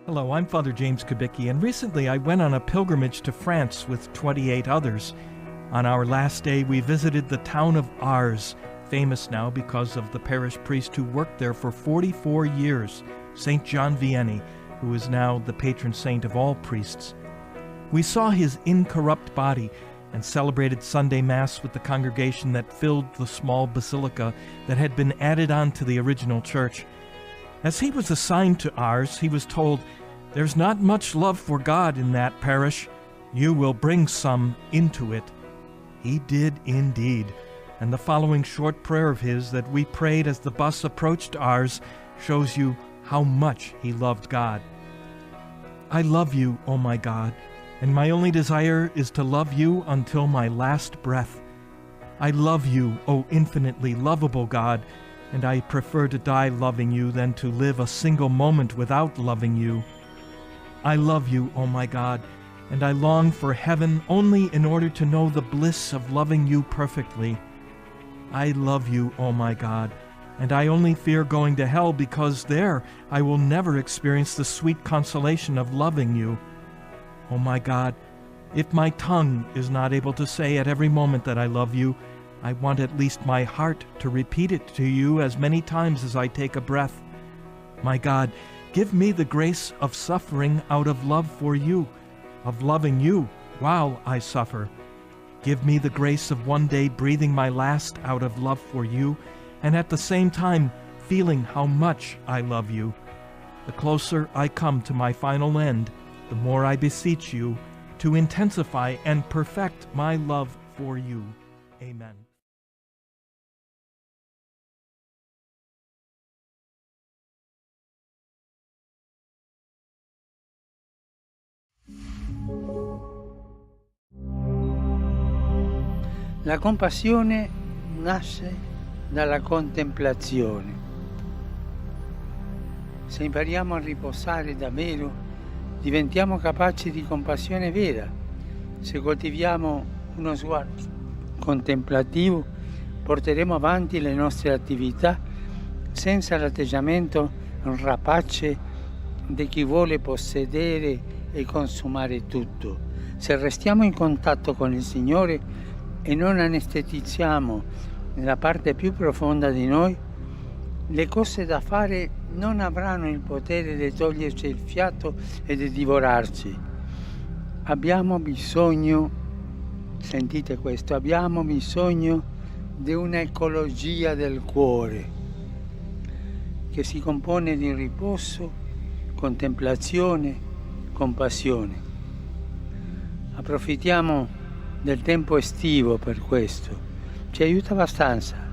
Hello, I'm Father James Kubicki, and recently I went on a pilgrimage to France with 28 others. On our last day, we visited the town of Ars, famous now because of the parish priest who worked there for 44 years, St. John Vianney, who is now the patron saint of all priests. We saw his incorrupt body and celebrated Sunday Mass with the congregation that filled the small basilica that had been added on to the original church. As he was assigned to Ars, he was told, "There's not much love for God in that parish. You will bring some into it." He did indeed. And the following short prayer of his that we prayed as the bus approached Ars shows you how much he loved God. I love you, O my God, and my only desire is to love you until my last breath. I love you, O infinitely lovable God, and I prefer to die loving you than to live a single moment without loving you. I love you, O my God, and I long for heaven only in order to know the bliss of loving you perfectly. I love you, O my God, and I only fear going to hell because there I will never experience the sweet consolation of loving you. O my God, if my tongue is not able to say at every moment that I love you, I want at least my heart to repeat it to you as many times as I take a breath. My God, give me the grace of suffering out of love for you, of loving you while I suffer. Give me the grace of one day breathing my last out of love for you, and at the same time feeling how much I love you. The closer I come to my final end, the more I beseech you to intensify and perfect my love for you. Amen. La compassione nasce dalla contemplazione. Se impariamo a riposare davvero, diventiamo capaci di compassione vera. Se coltiviamo uno sguardo contemplativo, porteremo avanti le nostre attività senza l'atteggiamento rapace di chi vuole possedere e consumare tutto. Se restiamo in contatto con il Signore e non anestetizziamo nella parte più profonda di noi, le cose da fare non avranno il potere di toglierci il fiato e di divorarci. Abbiamo bisogno, sentite questo, abbiamo bisogno di un'ecologia del cuore che si compone di riposo, contemplazione, compassione. Approfittiamo del tempo estivo per questo, ci aiuta abbastanza.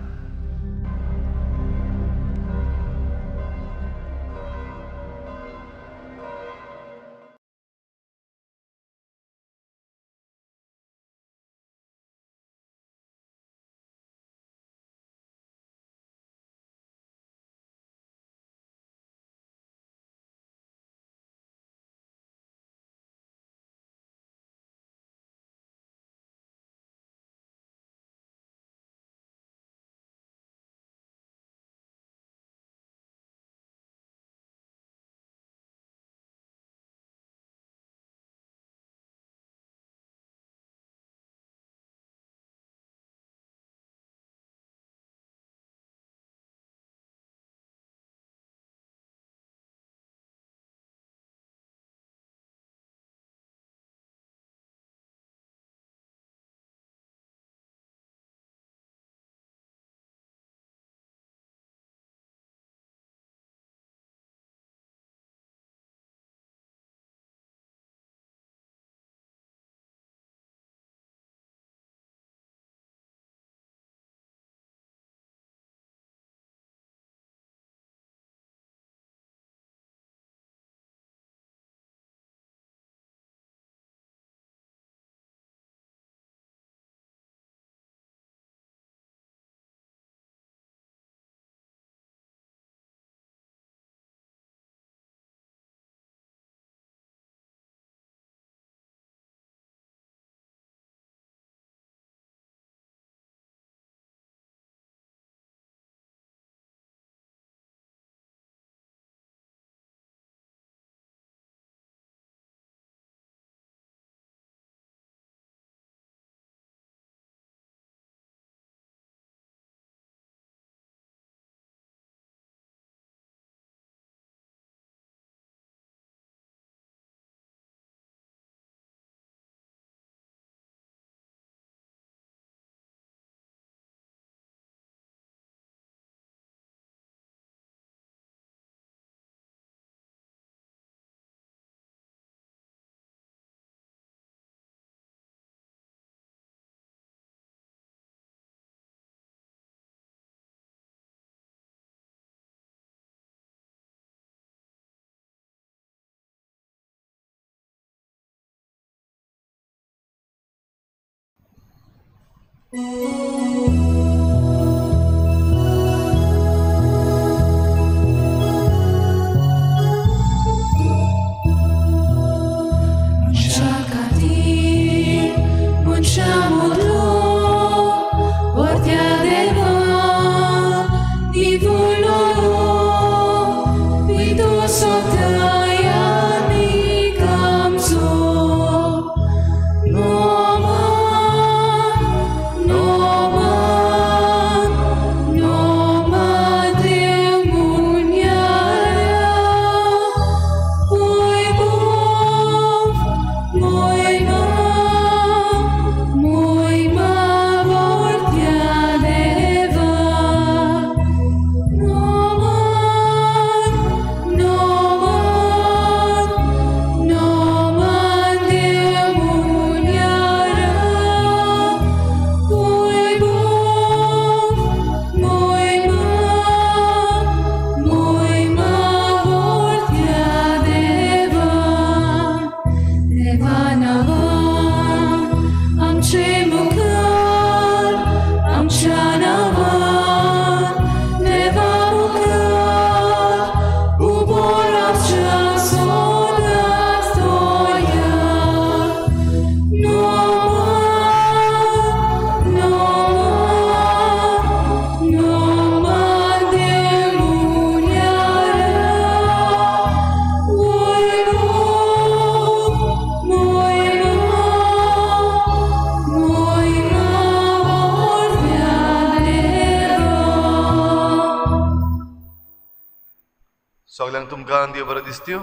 सगल्यांक तुमकां देव बरो दिसत्यो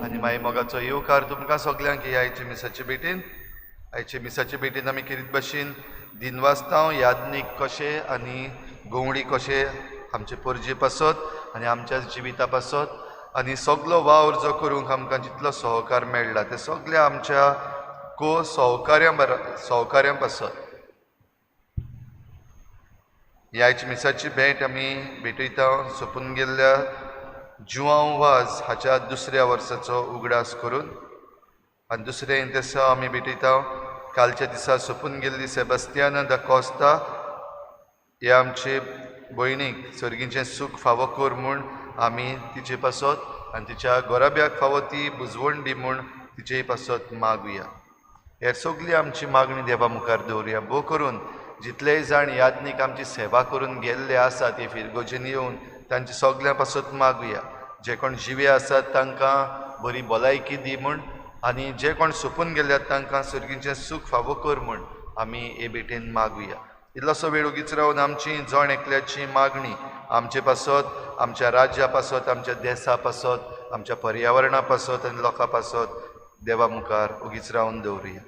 आनी मागीर मोगाचो येवकार तुमकां सगल्यांक ह्या आयचे मिसाचे भेटेन. आयचे मिसाचे भेटेन आमी केरीत भाशेन दिनवास्तांव यादनीक कशें आनी गवळी कशें आमचे परजे पासत आनी आमच्या जिविता पासत आनी सगलो वावर जो करूंक आमकां जितलो सहकार मेळ्ळा ते सगळे आमच्या को सहकार्यां पासत. ह्या आयच्या मिसाची भेट आमी भेटयता सोंपून गेल्ल्या जुआंव वाज हाच्या दुसऱ्या वर्साचो उगडास करून आनी दुसरें इंतेसांव आमी भेटयता कालच्या दिसा सोंपून गेल्ली सेबास्तियान दा कोस्ता ह्या आमचे भयणीक सर्गीचें सूख फावो कर म्हूण आमी तिचे पासत आनी तिच्या गोराब्याक फावो ती बुजवण दी म्हूण तिचे पासत मागुया. हेर सगली आमची मागणी देवा मुखार दवरुया. भोव करून जितलेय जाण यादनीक आमची सेवा करून गेल्ले आसा ते फिरगोजेन येवन तांचे सगल्यां पासत मागुया. जे कोण जिवे आसात तांकां बरी भलायकी दी म्हूण आनी जे कोण सोंपून गेल्यात तांकां सर्गीचें सूख फावो कर म्हूण आमी हे भेटेन मागुया. इल्लोसो वेळ ओगीच रावन आमची जण एकल्याची मागणी आमचे पासत, आमच्या राज्या पासत, आमच्या देसा पासत, आमच्या पर्यावरणा पासत आनी लोकां पासत देवा मुखार ओगीच रावन दवरुया.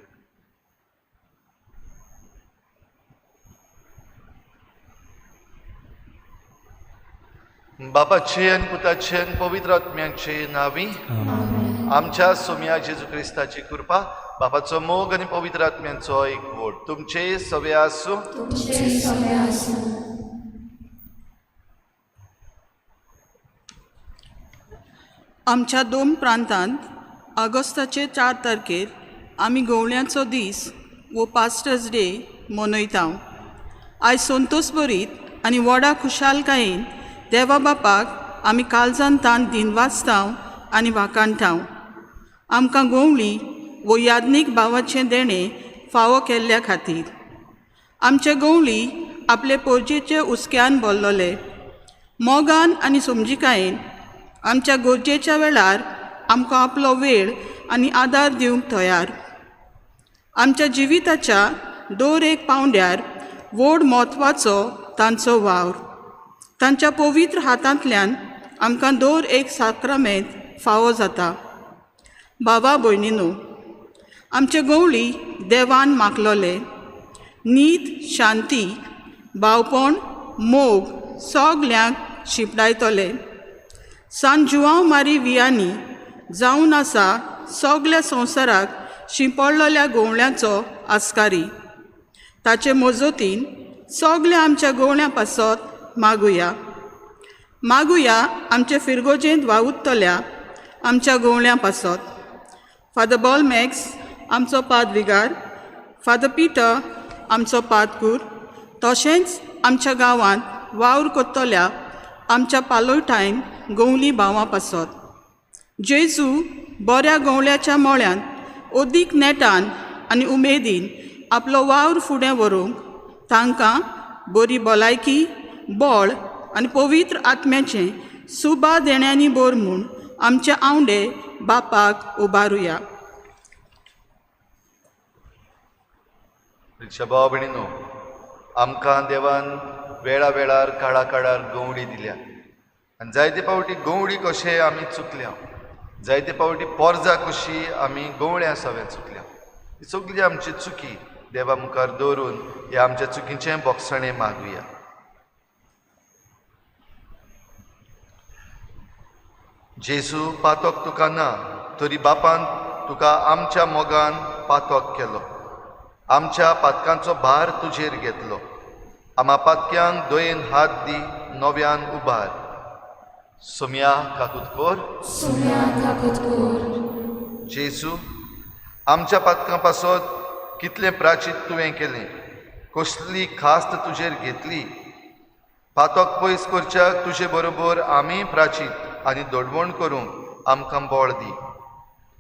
बापाचे आनी पुताचे आनी पवित्र आत्म्याचे नांवी आमच्या सोम्या जेजू क्रिस्ताची कृपा, बापाचो मोग आनी पवित्र आत्म्यांचो एकवट तुमचे सवे आसूं. आमच्या दोन प्रांतांत ऑगस्टाचे 4 तारखेर आमी गवळ्यांचो दीस वो पास्टर्स डे मनयता. आयज संतोष भरीत आनी व्हडा खुशालकायेन देवा बापाक आमी काळजान तान दिनवाजता आनी वाखाणटा. आमकां गवळी वो यादनीक भावाचें देणें फावो केल्ल्या खातीर आमचे गवळी आपले पोरजेचे हुस्क्यान भरलोले मोगान आनी समजिकायेन आमच्या गरजेच्या वेळार आमकां आपलो वेळ आनी आदार दिवंक तयार. आमच्या जिविताच्या दर एक पावंड्यार व्हड म्हत्वाचो तांचो वावर. तांच्या पवित्र हातांतल्यान आमकां दर एक साक्रामेंत फावो जाता. बाबा भयणीनो, आमचे गवळी देवान मागलोले नीत, शांती, भावपण, मोग सगल्यांक शिंपडायतले. सान जुआंव मारी वियानी जावन आसा सगल्या संवसाराक शिंपडलेल्या गवळ्यांचो आस्कारी. ताचे मजतीन सगल्या आमच्या गवळ्यां पासत मागुया. मागुया आमचे फिरगोजेंत वावुरतल्या आमच्या गवळ्यां पासत. फादर बॉल मॅक्स आमचो पादविगार, फादर पिटर आमचो पादकूर तशेंच आमच्या गांवांत वावर कोत्तल्या आमच्या पालोयठायन गवली भावां पासत. जेजू बऱ्या गवळ्याच्या मळ्यांत अदीक नेटान आनी उमेदीन आपलो वावर फुडें व्हरूंक तांकां बरी भलायकी, बळ आनी पवित्र आत्म्याचें सुबा देण्यांनी बोर म्हूण आमचे आवंडे बापाक उबारुया. भाव भयणीनो, आमकां देवान वेळा वेळार काळा काळार गवडी दिल्या आनी जायते फावटी गवडी कशें आमी चुकल्या, जायते फावटी पोरजा कशी आमी गवळ्या सवे चुकल्या. ही सगळी आमची चुकी देवा मुखार दवरून ह्या आमच्या चुकीचें बोगसणें मागुया. जेजू पातक तुका ना तरी बापान तुका आमच्या मोगान पातक केलो, आमच्या पातकांचो भार तुजेर घेतलो. आमा पातक्यांक दयेन हात दी, नव्यान उबार. सोम्या काकूत कोर, सोम्या काकूत कोर. जेजू आमच्या पातकां पासत कितलें प्राचीत तुवें केलें, कसली खास्त तुजेर घेतली. पातक पयस करच्याक तुजे बरोबर आमी प्राचीत आनी दोडवण करूंक आमकां बळ दी.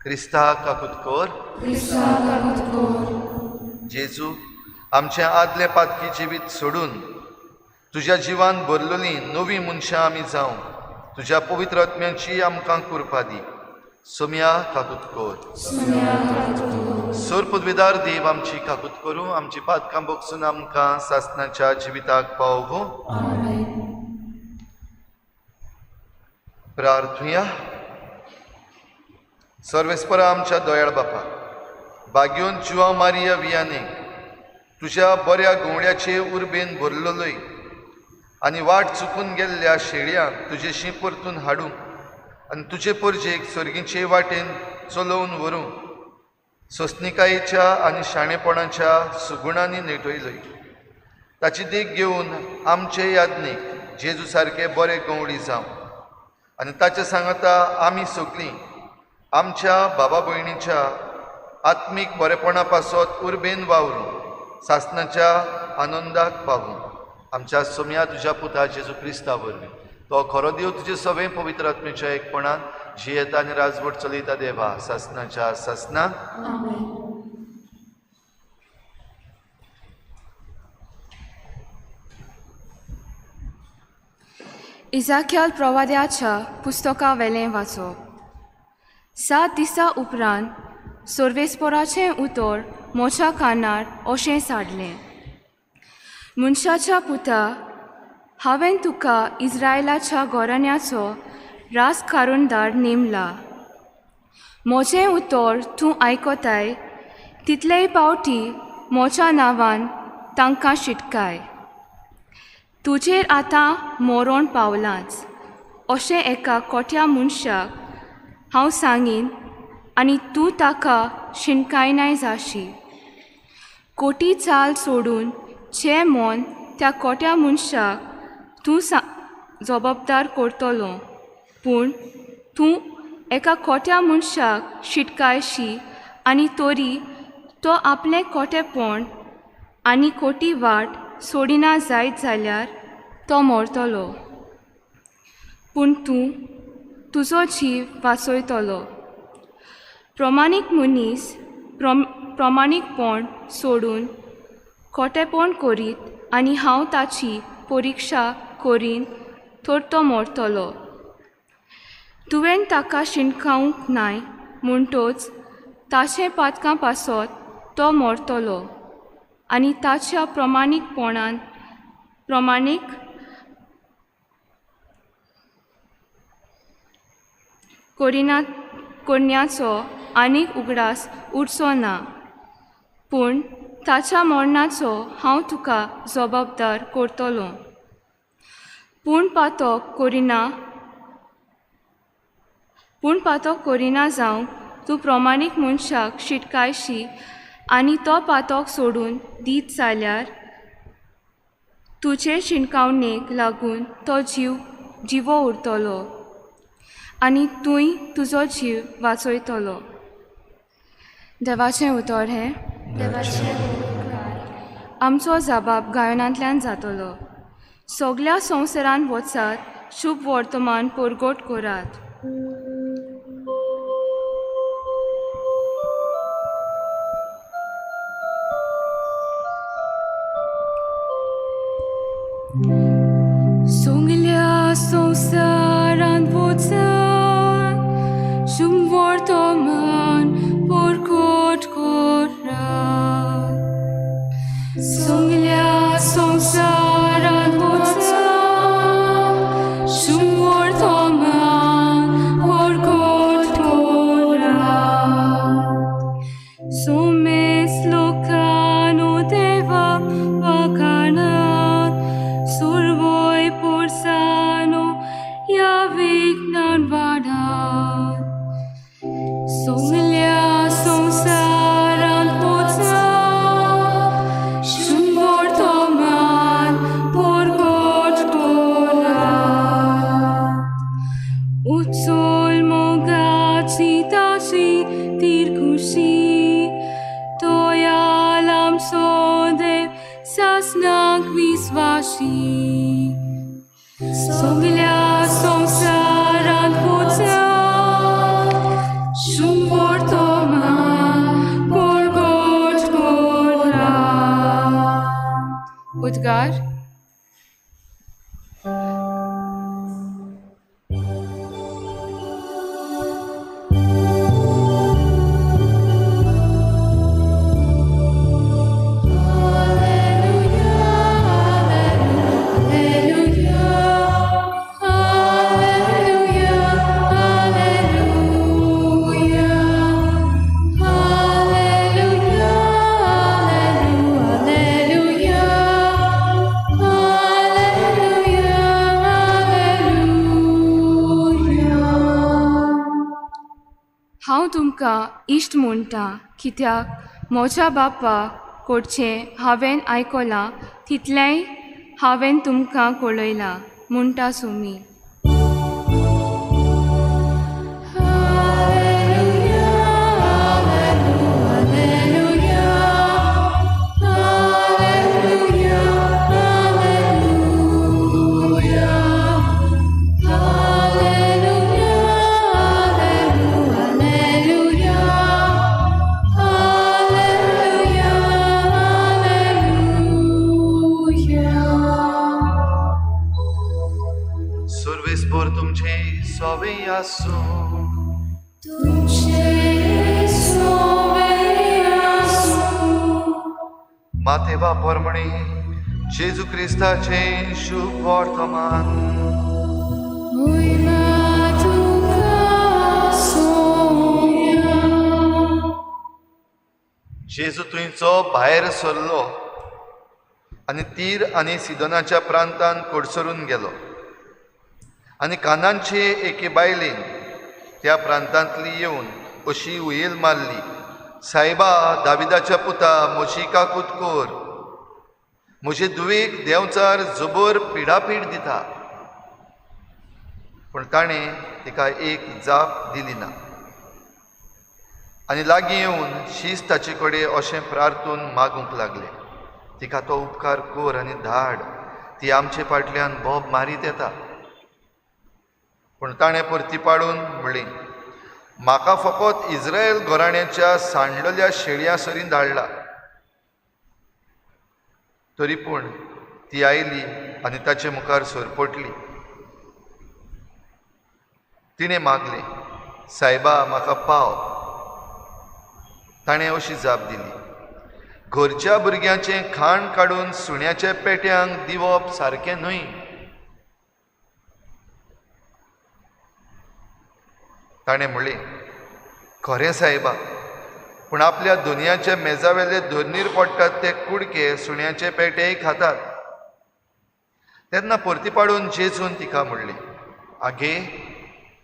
क्रिस्ता काकूत कोर, क्रिस्ता काकूत कोर. जेजू आमचें आदलें पातकी जिवीत सोडून तुज्या जिवान भरलेलीं नवीं मनशां आमी जावं तुज्या पवित्र आत्म्याची आमकां कृपा दी. सोम्या काकूत कोर. सोर पदवीदार देव आमची काकूत करूं, आमची पातकां बोगसून आमकां सासणाच्या जिविताक पावोवं. प्रार्थुया. सर्वेस्परा आमच्या दयाळ बापा, बाग्योन जुआंव मारिया वियाने तुज्या बऱ्या गवळ्याचे उर्बेन भरलेलोय आनी वाट चुकून गेल्ल्या शेळयांक तुजेशी परतून हाडूंक आनी तुजे परजेक सर्गीचे वाटेन चलोवन व्हरूंक सोंसणिकायेच्या आनी शाणेपणाच्या सुगुणांनी नेटयलोय. ताची देख घेवन आमचे यादनीक जेजू सारके बरे गवळी जावं आनी ताचे सांगाता आमी सगळीं आमच्या बाबा भयणीच्या आत्मीक बरेपणा पासत उर्बेन वावरूं सासणाच्या आनंदाक पावूं. आमच्या सोम्या तुज्या पुता जेजू क्रिस्ता वरवीं तो खरो देव तुजे सगळे पवित्र आत्म्याच्या एकपणान जियेता आनी राजवट चलयता देवा सासणाच्या सासणाक. इजाक्याल प्रवाद्याच्या पुस्तका वेलें वाचप. 7 दिसां उपरांत सर्वेस्पराचें उतर मोच्या कानार अशें साडलें, मनशाच्या पुता, हांवें तुका इस्रायलाच्या घराण्याचो राजकारणदार नेमला. म्हजें उतर तूं आयकताय तितलेय पावटी म्हज्या नांवान तांकां शिटकाय. तुजेर आतां मरण पावलांच अशें एका कोट्या मनशाक हांव सांगीन आनी तूं ताका शिणकायनाय जाशी. कोटी चाल सोडून चें मन त्या कोट्या मनशाक तूं जबाबदार करतलो, पूण तूं एका कोट्या मनशाक शिटकायशी आनी तरी तो आपलें कोटेपण आनी कोटी वाट सोडिना जायत जाल्यार तो मरतलो, पूण तूं तुजो जीव वाचयतलो. प्रमाणीक मनीस प्रमाणीकपण सोडून खोटेपण करीत आनी हांव ताची परिक्षा करीन तर तो मरतलो. तुवें ताका शिणकावंक नाय म्हणटच ताचें पातकां पासत तो मरतलो आनी ताच्या प्रमाणीकपणान प्रमाणीक करिना करण्याचो आनीक उगडास उरचो ना, पूण ताच्या मरणाचो हांव तुका जबाबदार करतलो. पूण पातक करिना जावंक तूं प्रमाणीक मनशाक शिटकायशी आनी तो पातक सोडून दीत जाल्यार तुजे शिणकावणेक लागून तो जिवो उरतलो आनी तूंय तुजो जीव वाचयतलो. देवाचें उतर हें. आमचो जबाब गायनांतल्यान जातलो. सगल्या संवसारान वचात, शुभ वर्तमान परगट करात. सगल्या संवसारांत वचात, शुभ वर्तमान परगट करात. सगल्या संवसारांत वचात, शुभ वर्तमान परगट करात. सोमेस लोकांनो देवा वाखाणात, सुरवय पोरसानो ह्या विज्ञान वाडात. सगल्या संवसारांत वचात, शुभ वर्तमान परगट करात. उचल मोगाची ताशी तीर खुशी, तोयाल आमचो देव सासणाक विस्वाशी. सगल्या संवसारांत वचात, शुभ वर्तमान परगट करात. उद्गार. हांव तुमकां इश्ट म्हणटा, कित्याक म्हज्या बापा कडचें हांवें आयकलां तितलेंय हांवें तुमकां कळयलां म्हणटा सुमी. सुर्वेस्पोर तुमचे सोवे आसूं. मातेवा परमणे जेजू क्रिस्ताचे शुभ वर्तमान. जेजू थंयचो भायर सरलो आनी तीर आनी सिदोनाच्या प्रांतान कडसरून गेलो. आनी कानांचे एके बायलेन त्या प्रांतांतली येवन अशी उयल मारली, सायबा, दाविदाच्या पुता, म्हजी काकूत कर, म्हजे धुवेक देंवचार जबर पिडापीड दिता. पूण ताणें तिका एक जाप दिली ना. आनी लागीं येवन शीस ताचे कडेन अशें प्रार्थून मागूंक लागले, तिका तो उपकार कर आनी धाड, ती आमचे फाटल्यान बोब मारीत येता. पूण ताणें परती पाडून म्हणलें, म्हाका फकत इस्रायल घराण्याच्या सांडलेल्या शेळयां सरीं धाडला. तरी पूण ती आयली आनी ताचे मुखार सरपटली. तिणें मागलें, सायबा, म्हाका पाव. ताणें अशी जाप दिली, घरच्या भुरग्यांचें खाण काडून सुण्याच्या पेट्यांक दिवप सारकें न्हय. ताणें म्हणलें, खरें सायबा, पूण आपल्या दुनियाच्या मेजावेले धरणीर पडटात ते कुडके सुण्याचे पेटेय खातात. तेन्ना परती पाडून जेजून तिका म्हणलें, आगे,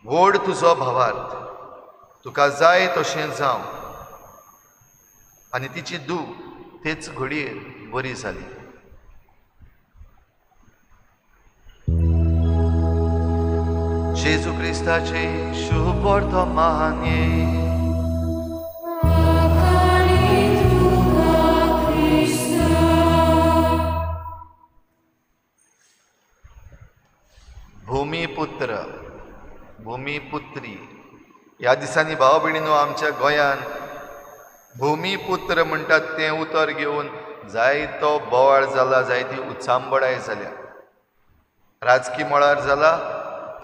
व्हड तुजो भावार्थ, तुका जाय तशें जावं. आनी तिची धूव तेच घडयेर बरी जाली. जेजू क्रिस्ताचे शुभ वर्तमान. भुमीपुत्र, भुमीपुत्री. ह्या दिसांनी भाव भयणीनो आमच्या गोंयान भुमीपुत्र म्हणटात तें उतर घेवन जायतो बोवाळ जाला, जायती उचांबळाय जाल्या. राजकी मळार जाला,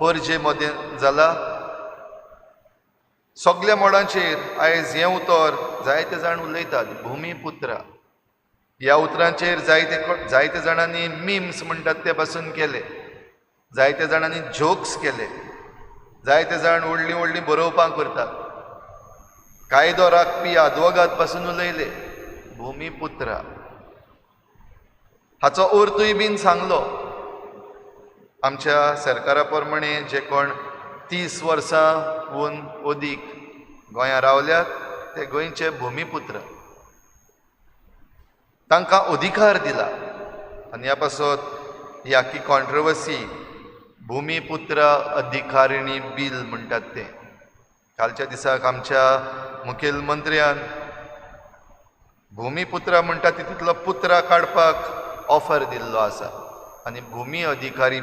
परजे मदें जाला, सगल्या मळांचेर आयज हें उतर जायते जाण उलयतात, भुमीपुत्रा. ह्या उतरांचेर जायते जायते जाणांनी मिम्स म्हणटात ते पासून केले, जायते जाणांनी जोक्स केले, जायते जाण व्हडलीं व्हडलीं बरोवपां करतात, कायदो राखपी आदवोगाद पासून उलयले भुमीपुत्रा. हाचो अर्थूय बीन सांगलो. आमच्या सरकारा प्रमाणे जे कोण 30 वर्सां हून अदीक गोंयांत रावल्यात ते गोंयचे भुमीपुत्र, तांकां अधिकार दिला. आनी ह्या पासत ही आख्खी कॉन्ट्रवर्सी भुमीपुत्र अधिकारिणी बील म्हणटात तें. कालच्या दिसाक आमच्या मुखेलमंत्र्यान भुमीपुत्रा म्हणटा तितूंतलो पुत्रा काडपाक ऑफर दिल्लो आसा आनी भुमी अधिकारी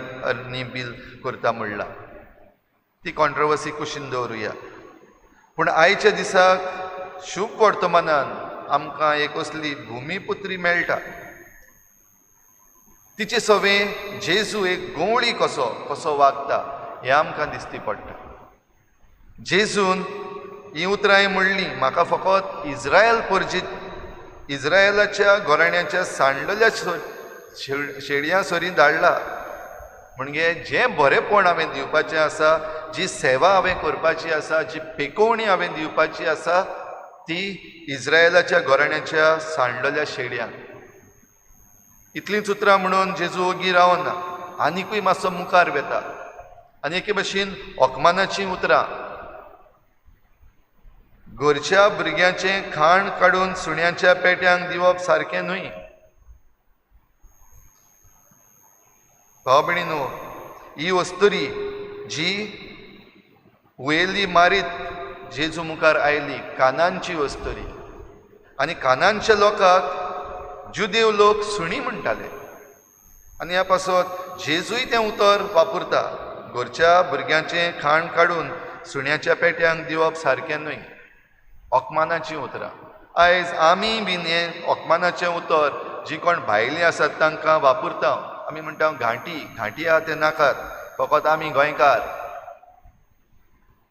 बील करता म्हणलां. ती कॉन्ट्रवर्सी कुशीन दवरुया. पूण आयच्या दिसाक शुभ वर्तमानान आमकां एक असली भुमीपुत्री मेळटा. तिचे सवें जेजू एक गवळी कसो कसो वागता हें आमकां दिसती पडटा. जेजून ही उतरां म्हणलीं, म्हाका फकत इज्रायल परजीत, इज्रायलाच्या घराण्याच्या सांडलेल्या शेडयां सरी धाडला. म्हणजे जें बरेंपण हांवें दिवपाचें आसा, जी सेवा हांवें करपाची आसा, जी पेकोवणी हांवें दिवपाची आसा, ती इज्रायलाच्या घराण्याच्या सांडलेल्या शेडयांक. इतलींच उतरां म्हणून जेजू ओगी रावना, आनिकूय मातसो मुखार वेता आनी एके भशेन अकमानाचीं उतरां, घरच्या भुरग्यांचें खाण काडून सुण्यांच्या पेट्यांक दिवप सारकें न्हय. भाव भयणीनो, ही वस्तुरी जी हुयेली मारीत जेजू मुखार आयली, कानांची वस्तुरी, आनी कानांच्या लोकांक जुदेव लोक सुणी म्हणटाले. आनी ह्या पासत जेजूय तें उतर वापरता, घरच्या भुरग्यांचें खाण काडून सुण्याच्या पेट्यांक दिवप सारकें न्हय. अकमानाचीं उतरां. आयज आमी बीन हें अकमानाचें उतर जी कोण भायलीं आसात तांकां वापरता. आमी म्हणटा घांटी, घांटी आहा ते नाकात, फकत आमी गोंयकार.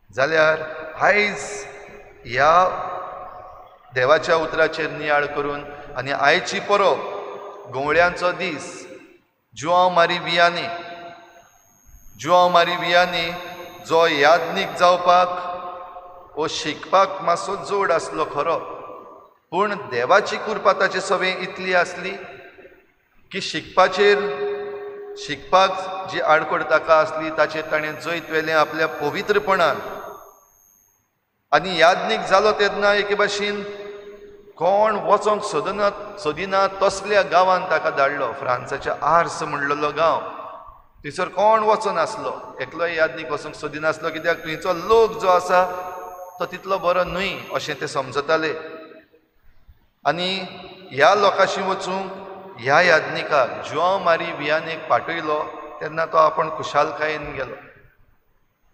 जाल्यार आयज ह्या देवाच्या उतराचेर नियाळ करून आनी आयची परब गवळ्यांचो दीस, जुआंव मारी वियानी, जुआंव मारी वियानी जो याज्ञीक जावपाक वो शिकपाक मातसो जोड आसलो खरो, पूण देवाची कृपा ताचे सवें इतली आसली की शिकपाचेर, शिकपाक जी आडखळ ताका आसली ताचेर ताणें जैत व्हेलें आपल्या पवित्रपणान. आनी याज्ञीक जालो तेन्ना एके भाशेन कोण वचोंक सोदिना तसल्या गांवान ताका धाडलो, फ्रांसाच्या आर्स म्हणलेलो गांव. थंयसर कोण वचनासलो, एकलोय याज्ञीक वचोंक सोदिनासलो, कित्याक थंयचो लोक जो आसा तो तितलो बरो न्हय अशें ते समजताले. आनी ह्या लोकांशी वचूंक ह्या याज्ञिकाक जुआंव मारी वियानेक पाठयलो तेन्ना तो आपण खुशालकायेन गेलो.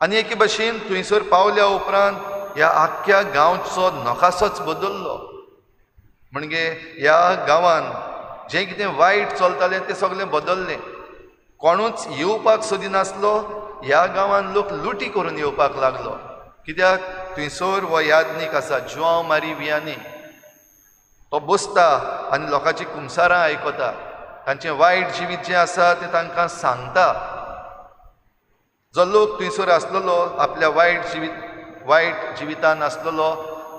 आनी एके भशेन थंयसर पावल्या उपरांत ह्या आख्ख्या गांवचो नकासोच बदल्लो. म्हणजे ह्या गांवान जें कितें वायट चलतालें तें सगळें बदल्लें. कोणूच येवपाक सोदिनासलो, ह्या गांवान लोक लुटी करून येवपाक लागलो, कित्याक थंयसर हो याज्ञीक आसा जुआंव मारी वियानी, तो बसता आनी लोकांची कुमसारां आयकता, तांचें वायट जिवीत जें आसा तें तांकां सांगता. जो लोक थंयसर आसलेलो आपल्या वायट जिवितान आसलेलो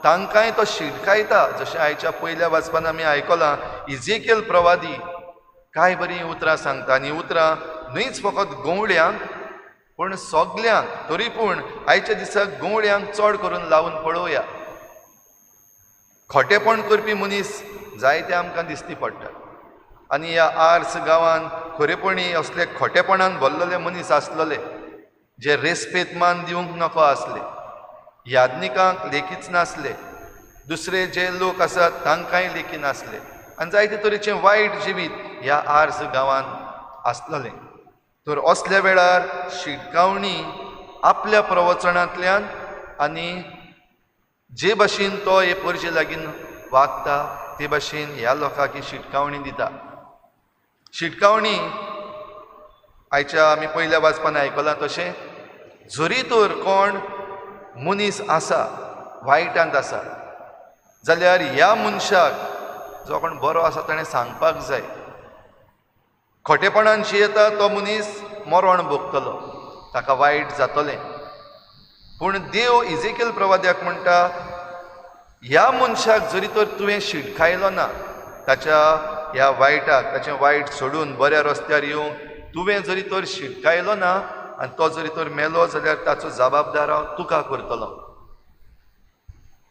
तांकांय तो शिटकायता. जशें आयच्या पयल्या वाचपान आमी आयकलां, इजेकेल प्रवादी काय बरीं उतरां सांगता, आनी उतरां न्हयच फकत गवळ्यांक पूण सगल्यांक, तरी पूण आयच्या दिसाक गवळ्यांक चड करून लावन पळोवया. खोटेपण करपी मनीस जायते आमकां दिसती पडटा आनी ह्या आर्स गांवान खरेपणी असले खोटेपणान भरलेले मनीस आसलेले जे रेस्पेद मान दिवंक नको आसले, याज्ञिकांक लेखीच नासले, दुसरे जे लोक आसात तांकांय लेखी नासले, आनी जायते तरेचें वायट जिवीत ह्या आर्स गांवान आसलेलें. तर असल्या वेळार शिटकावणी आपल्या प्रवचनांतल्यान आनी जे भाशेन तो हे परजे लागीं वागता ते भाशेन ह्या लोकांक ही शिटकावणी दिता. शिटकावणी आयच्या आमी पयल्या वाचपान आयकलां तशें जरी तर कोण मनीस आसा वायटांत आसा जाल्यार ह्या मनशाक जो कोण बरो आसा ताणें सांगपाक जाय. खोटेपणान जियेता तो मनीस मरण भोगतलो, ताका वायट जातलें. पूण देव इजेकेल प्रवाद्याक म्हणटा ह्या मनशाक जरी तर तुवें शिटकायलो ना ताच्या ह्या वायटाक, ताचें वायट सोडून बऱ्या रस्त्यार येवंक तुवें जरी तर शिटकायलो ना आनी तो जरी तर मेलो जाल्यार ताचो जबाबदार हांव तुका करतलो.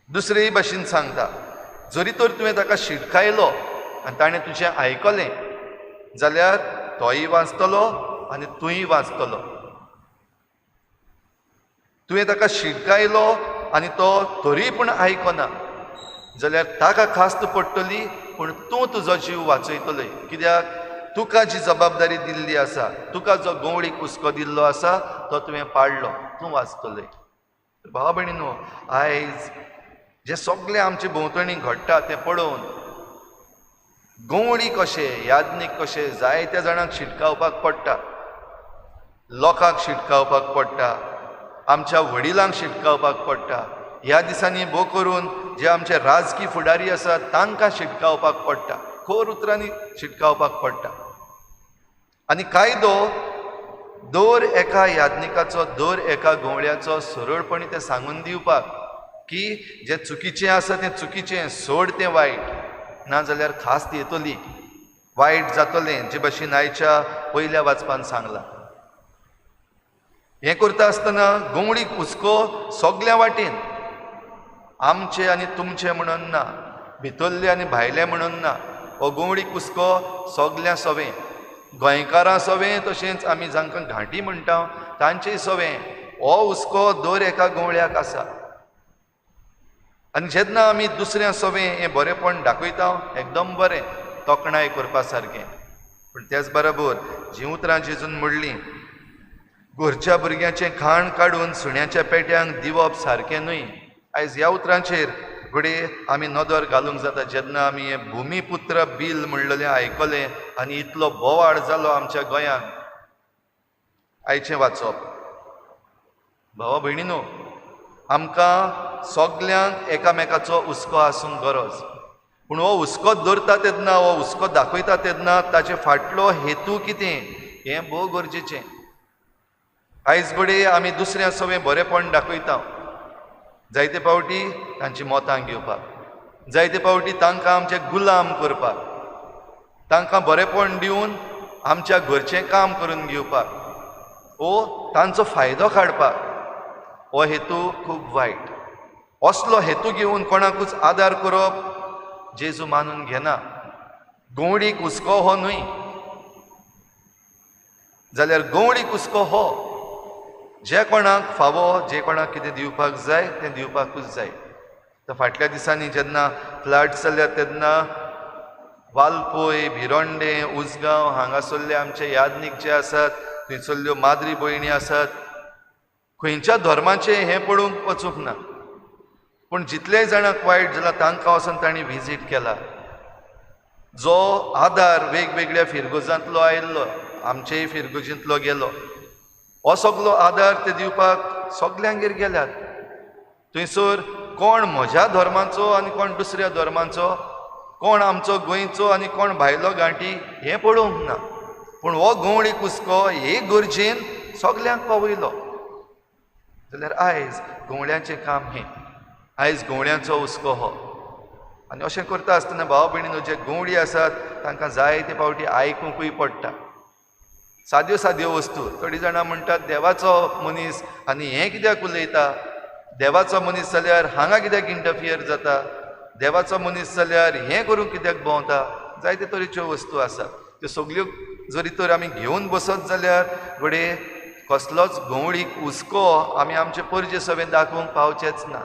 दुसरेय भाशेन सांगता जरी तर तुवें ताका शिटकायलो आनी ताणें तुजें आयकलें जाल्यार तोय वाचतलो आनी तूंय वाचतलो. तुवें ताका शिटकायलो आनी तो तरी पूण आयकना जाल्यार ताका खास्त पडटली, पूण तूं तुजो जीव वाचयतलो. कित्याक तुका जी जबाबदारी दिल्ली आसा, तुका जो गंवळी कुसको दिल्लो आसा तो तुवें पाडलो, तूं वाचतले. भावा भयणीनो, आयज जें सगळें आमचे भोंवतणी घडटा तें पळोवन गंवळी कशें याज्ञीक कशें जायत्या जाणांक शिटकावपाक पडटा, लोकांक शिटकावपाक पडटा, आमच्या वडिलांक शिटकावपाक पडटा. ह्या दिसांनी भोव करून जे आमचे राजकी फुडारी आसात तांकां शिटकावपाक पडटा, खोर उतरांनी शिटकावपाक पडटा. आनी कायदो दर एका याज्ञिकाचो, दर एका गंवळ्याचो सरळपणी तें सांगून दिवपाक की जें चुकीचें आसा तें चुकीचें, सोड तें वायट, नाजाल्यार खास्त येतली, वायट जातलें, जे भाशेन आयच्या पयल्या वाचपान सांगलां. हें करता आसतना गंवळीक हुस्को सगल्या वाटेन, आमचे आनी तुमचे म्हणून ना, भितरले आनी भायले म्हणून ना, हो गंवळीक हुस्को सगल्या सवें, गोंयकारां सवें, तशेंच आमी जांकां घांटी म्हणटा तांचेय सवें हो हुस्को दर एका गंवळ्याक आसा. आनी जेन्ना आमी दुसऱ्या सवें हें बरेंपण दाखयता एकदम बरें, तोखणाय करपा सारकें. पूण त्याच बरोबर जीं उतरां जेजून म्हणलीं, घरच्या भुरग्यांचें खाण काडून सुण्याच्या पेट्यांक दिवप सारकें न्हय, आयज ह्या उतरांचेर घडये आमी नदर घालूंक जाता. जेन्ना आमी हें भुमीपुत्र बील म्हणलेलें आयकलें आनी इतलो बोवाळ जालो आमच्या गोंयांत. आयचें वाचप भावा भयणीनो, आमकां सगल्यांक एकामेकाचो हुस्को आसूंक गरज, पूण हो हुस्को दवरता तेन्ना, हो हुस्को दाखयता तेन्ना ताचे फाटलो हेतू कितें हें भोव गरजेचें. आयज घडये आमी दुसऱ्या सवें बरेंपण दाखयता, जायते फावटी तांची मतां घेवपाक, जायते फावटी तांकां आमचे गुलाम करपाक, तांकां बरेंपण दिवन आमच्या घरचें काम करून घेवपाक ओ तांचो फायदो काडपाक, हो हेतू खूब वायट. असलो हेतू घेवन कोणाकूच आदार करप जेजू मानून घेना. गंवडीक हुस्को हो न्हय जाल्यार गंवडीक हुस्को हो जे कोणाक फावो, जे कोणाक कितें दिवपाक जाय तें दिवपाकूच जाय. तर फाटल्या दिसांनी जेन्ना फ्लड जाल्या तेन्ना वालपोय, भिरोंडें, उजगांव हांगासरले आमचे याज्ञीक जे आसात, थंयसरल्यो माद्री भयणी आसात, खंयच्या धर्माचें हें पळोवंक वचूंक ना, पूण जितलेय जाणांक वायट जालां तांकां वचून तांणी विजीट केला. जो आदार वेगवेगळ्या फिरगोजांतलो आयिल्लो, आमचेय फिरगोजींतलो गेलो, हो सगलो आदार ते दिवपाक सगल्यांगेर गेल्यात. थंयसर कोण म्हज्या धर्माचो आनी कोण दुसऱ्या धर्माचो, कोण आमचो गोंयचो आनी कोण भायलो घांटी हें पळोवंक ना, पूण हो गंवळी कुसको हे गरजेन सगल्यांक पावयलो. जाल्यार आयज गंवळ्यांचें काम हें, आयज गंवळ्यांचो हुस्को हो. आनी अशें करता आसतना भाव भयणीनो, जे गंवळी आसात तांकां जायते फावटी आयकुंकूय पडटा साद्यो साद्यो वस्तू. थोडीं जाणां म्हणटात देवाचो मनीस आनी हें कित्याक उलयता, देवाचो मनीस जाल्यार हांगा कित्याक इंटरफियर जाता, देवाचो मनीस जाल्यार हें करूंक कित्याक भोंवता. जायते तरेच्यो वस्तू आसात, त्यो सगल्यो जरी तर आमी घेवन बसत जाल्यार घडये कसलोच गंवळीक हुस्को आमी आमचे परजे सवें दाखोवंक पावचेच ना.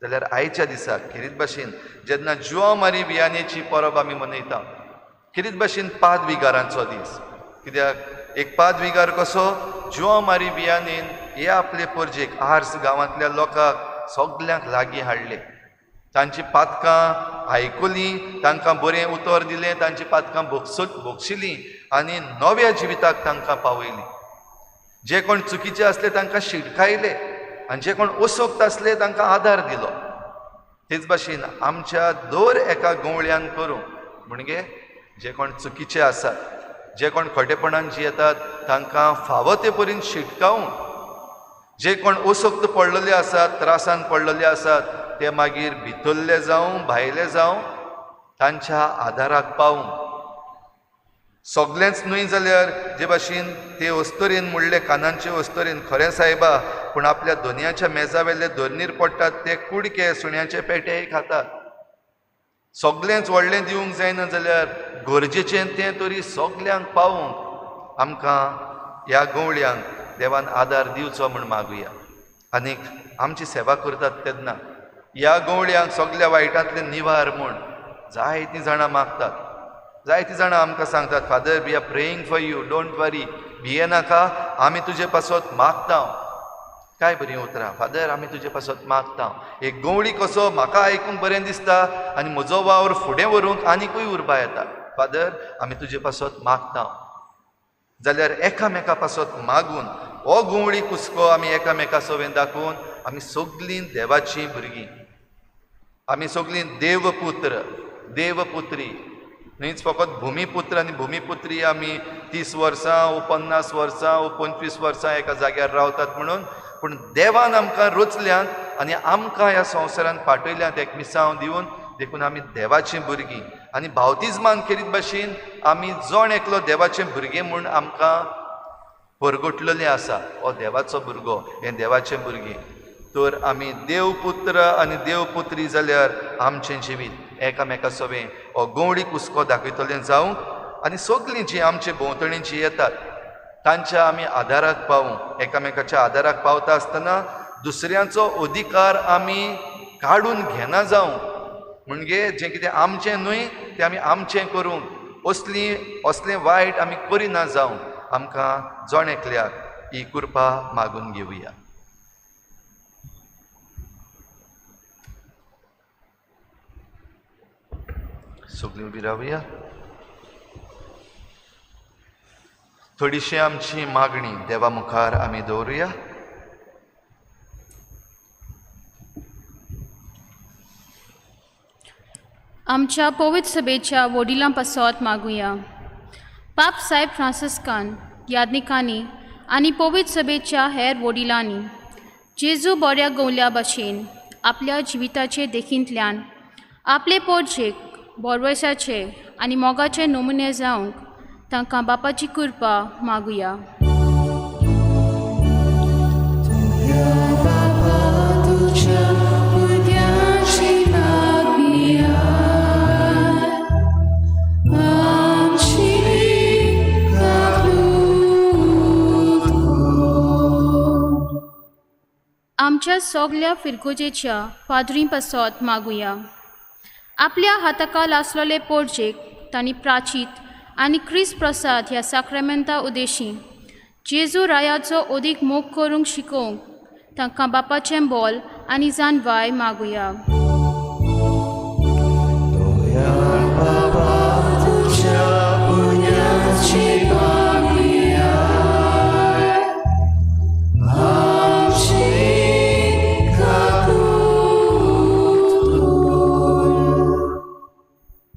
जाल्यार आयच्या दिसा खेरीत भाशेन जेन्ना जुआंव मारी वियानेची परब आमी मनयता, खेरीत भाशेन पाद विगारांचो दीस, कित्याक एक पादविगार कसो जुआंव मारी वियानीन हे आपले परजेक आर्स गांवांतल्या लोकांक सगल्यांक लागीं हाडले, तांची पातकां आयकुलीं, तांकां बरें उतर दिलें, तांची पातकां भोगशिलीं आनी नव्या जिविताक तांकां पावयलीं. जे कोण चुकीचे आसले तांकां शिटकायले आनी जे कोण असक्त आसले तांकां आदार दिलो. तेच भाशेन आमच्या दर एका गवळ्यान करूंक म्हणजे जे कोण चुकीचे आसात, जे कोण खोटेपणान जियेतात तांकां फावो ते परीन शिटकावून, जे कोण असक्त पडलेले आसात, त्रासान पडलेले आसात ते मागीर भितरले जावं भायले जावं तांच्या आदाराक पावूंक. सगळेंच न्हय जाल्यार जे भाशेन ते अस्तोरेन म्हणलें, कानांचे अस्तोरेन, खरें सायबा, पूण आपल्या दोनयाच्या मेजा वेले धरणीर पडटात ते कुडके सुण्याचे पेटेय खातात. सगळेंच व्हडलें दिवंक जायना जाल्यार गरजेचें तें तरी सगल्यांक पावूंक आमकां ह्या गवळ्यांक देवान आदार दिवचो म्हूण मागुया. आनीक आमची सेवा करतात तेन्ना ह्या गवळ्यांक सगल्या वायटांतले निवार म्हूण जायतीं जाणां मागतात, जायतीं जाणां आमकां सांगतात, Father we are praying for you, don't worry, भियेनाका, आमी तुजे पासत मागता. काय बरीं उतरां, फादर आमी तुजे पासत मागता. एक गवळी कसो म्हाका आयकूंक बरें दिसता आनी म्हजो वावर फुडें व्हरूंक आनिकूय उर्बा येता. फादर आमी तुजे पासत मागता. जाल्यार एकामेका पासत मागून हो गवळी कुसको आमी एकामेका सवें दाखोवन आमी सगलीं देवाचीं भुरगीं, आमी सगलीं देवपुत्र देवपुत्री, न्हयच फकत भुमीपुत्र आनी भुमीपुत्री आमी 30 वर्सां वो 50 वर्सां वो 25 वर्सां एका जाग्यार रावतात म्हणून, पूण देवान आमकां रचल्यात आनी आमकां ह्या संवसारांत पाठयल्यात एक मिसांव दिवन, देखून आमी देवाचीं भुरगीं. आनी बावतिज्मान केरीत भाशेन आमी जण एकलो देवाचें भुरगें म्हूण आमकां परगटलेलें आसा. हो देवाचो भुरगो, हें देवाचें भुरगें. तर आमी देवपुत्र आनी देवपुत्री जाल्यार आमचें जिवीत एकामेका सवें हो गवळी कुसको दाखयतलें जावंक आनी सगलीं जीं आमचे भोंवतणी जीं येतात तांच्या आमी आदाराक पावूंक, एकामेकाच्या आदाराक पावता आसतना दुसऱ्यांचो अधिकार आमी काडून घेना जावंक, म्हणजे जें कितें आमचें न्हय तें आमी आमचें करूंक, असलें वायट आमी करिना जावंक आमकां जण एकल्याक ही कृपा मागून घेवया. सगळीं उबी रावया. थोडीशी आमची मागणी देवा मुखार आमी दवरुया. आमच्या पवित्र सभेच्या वडिलां पासत मागुया. पाप साहेब फ्रांसिस्कान यादनिकांनी आनी पवित्र सभेच्या हेर वडिलांनी जेजू बऱ्या गवल्या भाशेन आपल्या जिविताचे देखींतल्यान आपले पोरजेक बोरवैसाचे आनी मोगाचे नमुने जावंक तांकां बापाची कृपा मागुया. आमच्या सगल्या फिरगोजेच्या पाद्रीं पासत मागुया. आपल्या हाताकाल आसलेले पोरजेक तांणी प्राचीत आनी क्रिस्त प्रसाद ह्या साक्रामेंता उदेशी जेजू रायाचो अदीक मोग करूंक शिकोवंक तांकां बापाचें बोल आनी जानवाय मागुया.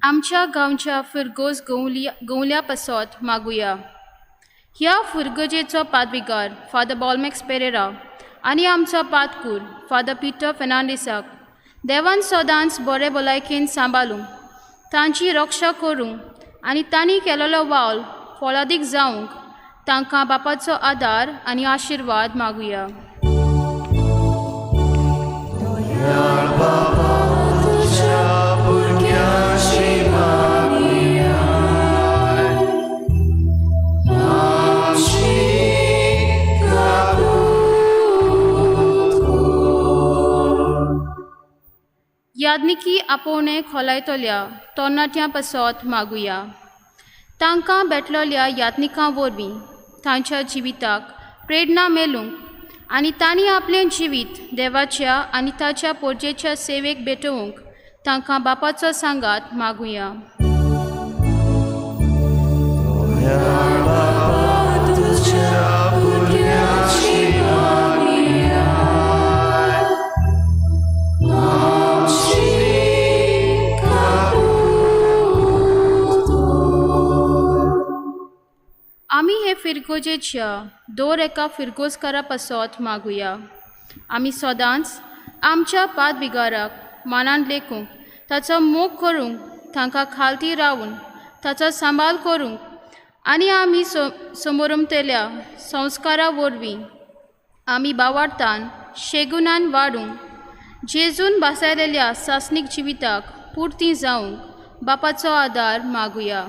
आमच्या गांवच्या फिरगोज गवल्या पासत मागुया. ह्या फुरगजेचो पादविगार फादर बॉलमॅक्स पेरेरा आनी आमचो पादकूर फादर पिटर फेर्नांडीसाक देवान सदांच बरे भलायकेन सांबाळूंक, तांची रक्षा करूंक आनी तांणी केलेलो वावर फळादीक जावंक तांकां बापाचो आदार आनी आशिर्वाद मागुया. यादनिकी आपोवणें खोलायतल्या तरणाट्यां पासत मागुया. तांकां भेटलेल्या यादनिकां वरवीं तांच्या जिविताक प्रेरणा मेळूंक आनी तांणी आपलें जिवीत देवाच्या आनी ताच्या पोरजेच्या सेवेक भेटोवंक तांकां बापाचो सांगात मागुया. आमी हे फिरगोजेच्या दर एका फिरगोजकारा पासत मागुया. आमी सदांच आमच्या पादविगाराक मानान लेखूंक, ताचो मोग करूंक, तांकां खालती रावून ताचो सांबाळ करूंक आनी आमी समोरमतल्या संस्कारा वरवीं आमी बावार्थान शेगुणान वाडूंक जेजून भासायलेल्या सासणीक जिविताक पुर्ती जावंक बापाचो आदार मागुया.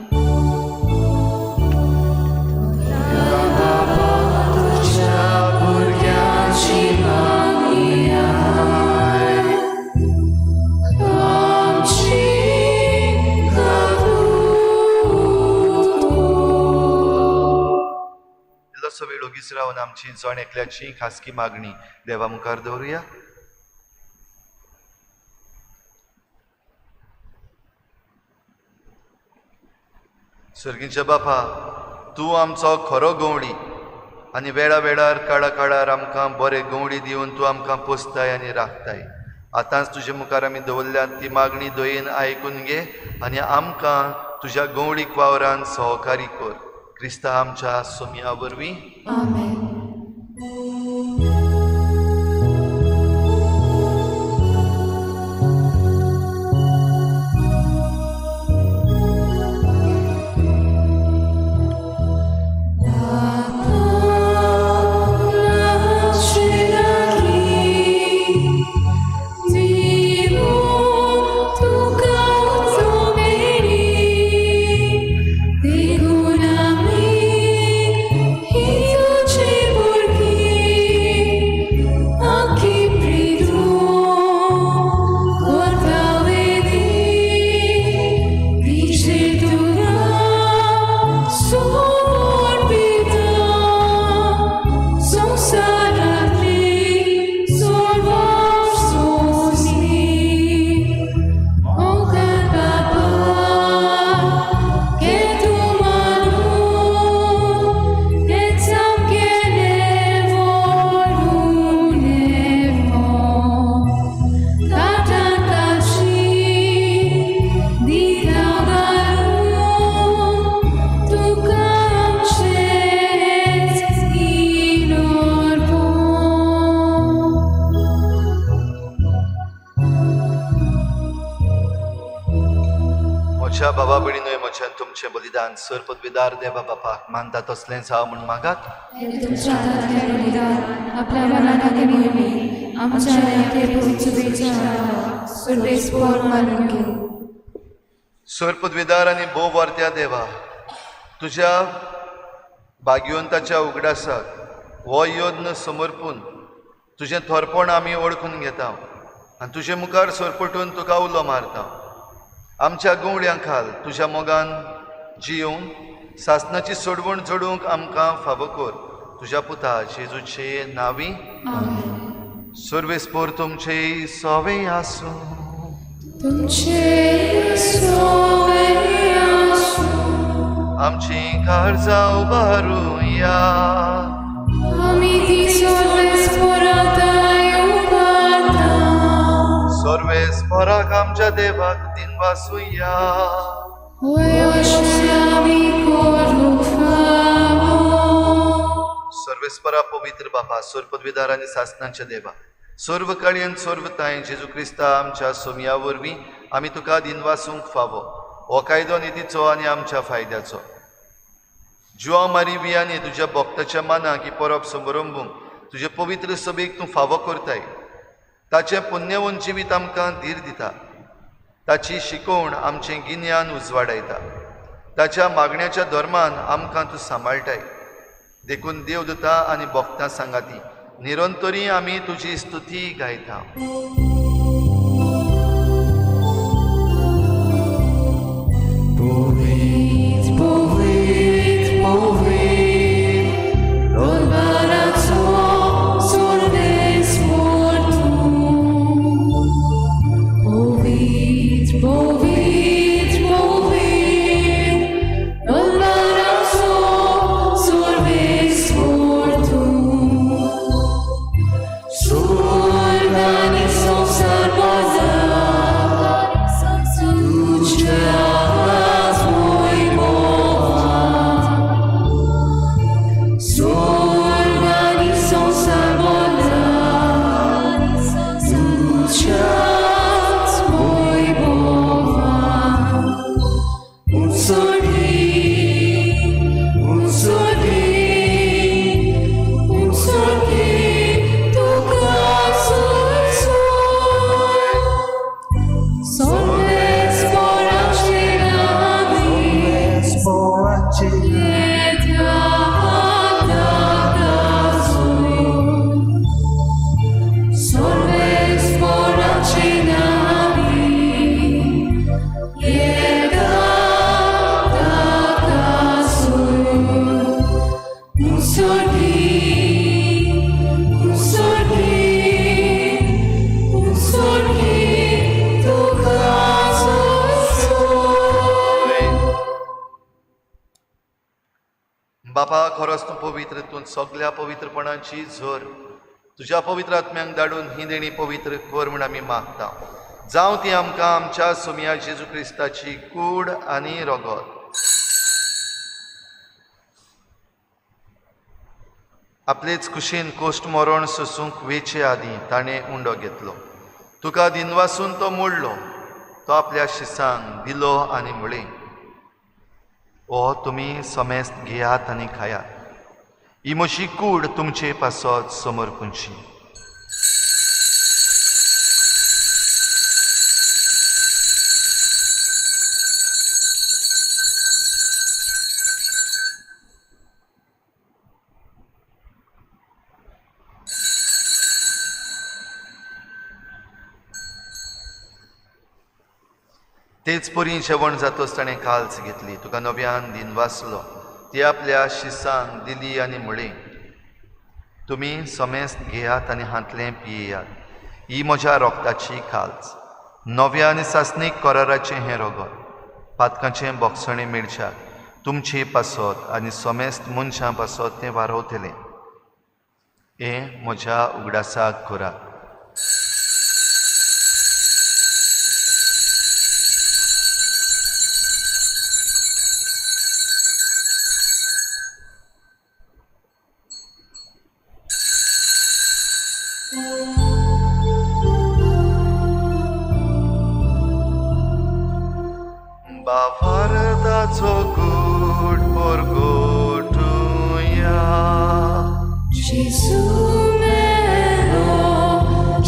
इल्लोसो वेळ ओगीच रावन आमची जण एकल्याची खासगी मागणी देवा मुखार दवरुया. सर्गीच्या बापा, तूं आमचो खरो गवळी आनी वेळा वेळार काळा काळार आमकां बरे गवळी दिवन तूं आमकां पोसताय आनी राखताय. आतांच तुजे मुखार आमी दवरल्यात ती मागणी दयेन आयकून घे आनी आमकां तुज्या गवळीक वावरान सहकारी कर. क्रिस्ता आमच्या सोमया वरवीं. आमेन. बाबा भयणीनूय म्हज्यान तुमचें बलिदान सर पदवीदार देवा बापाक मानता तसलेंच हांव म्हूण मागात. तुमच्या हातांतलें बलिदान आपल्या मनाक मोहिमेन आमच्या सुरवेस्पोर मानून घेवं. सर पदवीदार आनी भोव वारत्या देवा, तुज्या भाग्यवंताच्या उगडासाक हो यत्न समर्पून तुजें थोरपण आमी वळखून घेता आनी तुजे मुखार सरपटून तुका उलो मारता. आमच्या गवळ्यां खाल तुज्या मोगान जियोवन सासनाची सोडवण जोडूंक आमकां फावो कर. तुज्या पुता जेजूचे नांवी. सर्वेस्पोर तुमचे सोवे आसूं. आमची काळजां उबारुया. सर्वेस्पोराक आमच्या देवाक दिनवासुया. सर्वेस्परा पवित्र बापा, सर्व पदवीदार आनी सासनाच्या देवा, सर्व काळयन सर्व ताय जेजू क्रिस्ता आमच्या सोमया वरवीं आमी तुका दिनवासूंक फावो. हो कायदो नितीचो आनी आमच्या फायद्याचो. जुआ मारी वियानी तुज्या भक्ताच्या मनाक ही परब समरंबूंक तुजे पवित्र सभेक तूं फावो करताय. ताचें पुण्यवंत जिवीत आमकां धीर दिता. ताची शिकवण आमचें गिन्यान उजवाडायता. ताच्या मागण्याच्या धर्मान आमकां तूं सांबाळटाय. देखून देवदूता आनी भक्तां सांगाती निरंतरी आमी तुजी स्तुती गायता. Povit, povit, povit, तूं सगल्या पवित्रपणाची झर. तुज्या पवित्र आत्म्यांक धाडून ही देणी पवित्र कर म्हूण आमी मागता. जावं ती आमकां आमच्या सोमया जेजू क्रिस्ताची कूड आनी रगत. आपलेच कुशीन कोश्ट मरण सोसूंक वेचे आदीं ताणें उंडो घेतलो. तुका दिनवासून तो मोडलो. तो आपल्या शिसांक दिलो आनी म्हळें, ओ तुमी समेस्त घेयात आनी खायात. ही म्हजी कूड तुमचे पासत समर्पूंची. तेच परी जेवण जातच ताणें काल्च घेतली. तुका नव्यान दिनवासलो. ती आपल्या शिसांक दिली आनी म्हळें, तुमी समेस्त घेयात आनी हांतलें पियेयात. ही म्हज्या रोगताची काल्च, नव्या आनी सासणीक कराराचें हें रगत. पातकांचें बोगसणें मेळच्याक तुमचे पासत आनी समेस्त मनशां पासत तें वारवतलें. हें म्हज्या उगडासाक करात. बावार्थाचो गूट परगटुया. जेजू मेरो,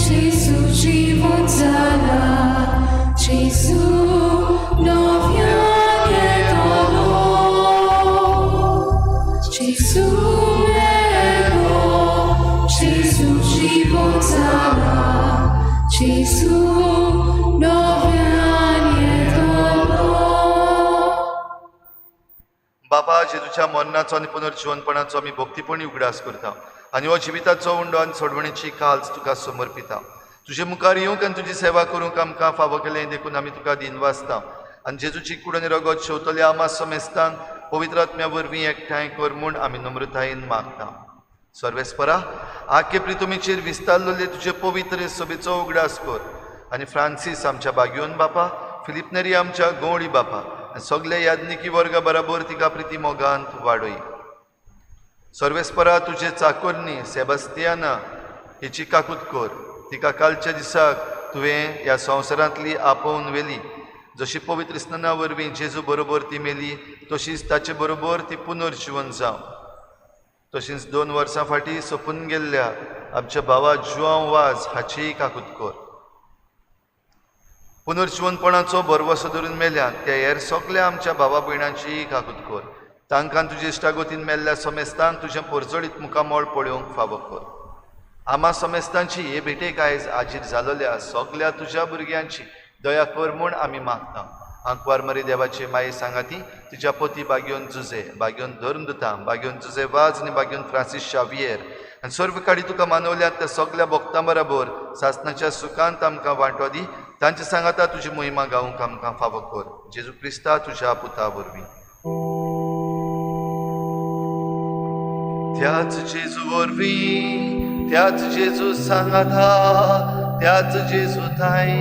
जेजू जिवन जाला, जेजू नव्यान येतलो. जेजू मेरो, जेजू जिवन जाला, जेजू नव्यान येतलो. बापा, जेजूच्या मरणाचो आनी पुनर्जिवनपणाचो आमी भक्तीपणी उगडास करता आनी हो जिविताचो उंडो आनी सोडवणेची काल्च तुका समर्पिता. तुजे मुखार येवंक आनी तुजी सेवा करूंक आमकां फावो केलें देखून आमी तुका दिनवासता. आनी जेजूची कूड आनी रगत शेवतल्या आमा समेस्तांक पवित्र आत्म्या वरवीं एकठांय कर म्हूण आमी नम्रतायेन मागता. सर्वेस्परा, आखे प्रितुमीचेर विस्तारलेले तुजे पवित्र सभेचो उगडास कर आनी फ्रांसीस आमच्या बागयोन बापा, फिलीप नेरी आमच्या गवळी बापा आनी सगल्या याज्ञिकी वर्गा बराबर तिका प्रिती मोगांत वाडय. सर्वेस्परा, तुजे चाकोरनी सेबास्तियाना हिची काकूत कर. तिका कालच्या दिसाक तुवें ह्या संवसारांतली आपोवन व्हेली. जशी पवित्र स्नाना वरवीं जेजू बरोबर ती मेली तशीच ताचे बरोबर ती पुनर्जिवन जावं. तशींच 2 वर्सां फाटीं सोंपून गेल्ल्या आमच्या भावा जुआंव वाज हाचीय काकूत कर. पुनर्जिवनपणाचो भरवसो धरून मेल्यात त्या हेर सगल्या आमच्या भावा भयणांचीय काकूत कर. तांकां तुजे इश्टागतीन मेल्ल्या समेस्तांक तुजें परजळीत मुखामळ पळोवंक फावो कर. आमा समेस्तांची हे भेटेक आयज आजीर जालोल्या सगल्या तुज्या भुरग्यांची दया कर म्हूण आमी मागता. आंकवार मरी देवाचे माये सांगाती तुज्या पती बागयोन जुजे, बागयोन धर्मदुता, बागयोन जुजे वाज आनी बागयोन फ्रांसीस शावियर आनी सर्व काडी तुका मानवल्यात त्या सगल्या भक्तां बराबर सासणाच्या सुखांत आमकां वांटो दी. तांचे सांगाता तुजी मोहिमा गावंक आमकां फावो कर. जेजू क्रिस्ता तुज्या पुता वरवीं. त्याच जेजू वरवीं, त्याच जेजू सांगाता, त्याच जेजू थांय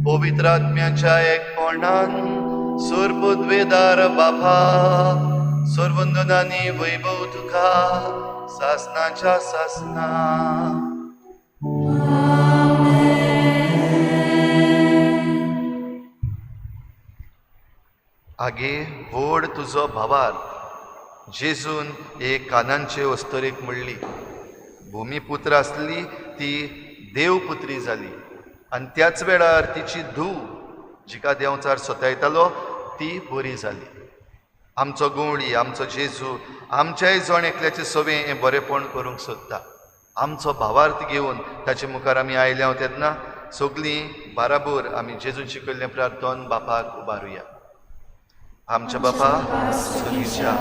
पवित्र आत्म्याच्या एकपणान सर्वपदवेदार बापा, सर्वंदनानी वैभव तुका सासनाच्या सासना. आगे व्हड तुजो भावार जेजून एक कानांचे अस्तरेक म्हणली. भुमीपुत्र आसली ती देवपुत्री जाली आनी त्याच वेळार तिची धूव जिका देंवचार सतायतालो ती बरी जाली. आमचो गवळी, आमचो जेजू आमच्याय जण एकल्याचें सवें हें बरेपण करूंक सोदता. आमचो भावार्थ घेवन ताचे मुखार आमी आयल्या तेन्ना सगळीं बाराबर आमी जेजून शिकयल्लें प्रार्थन बापाक उबारुया. आमच्या बापा स्वर्गीच्या,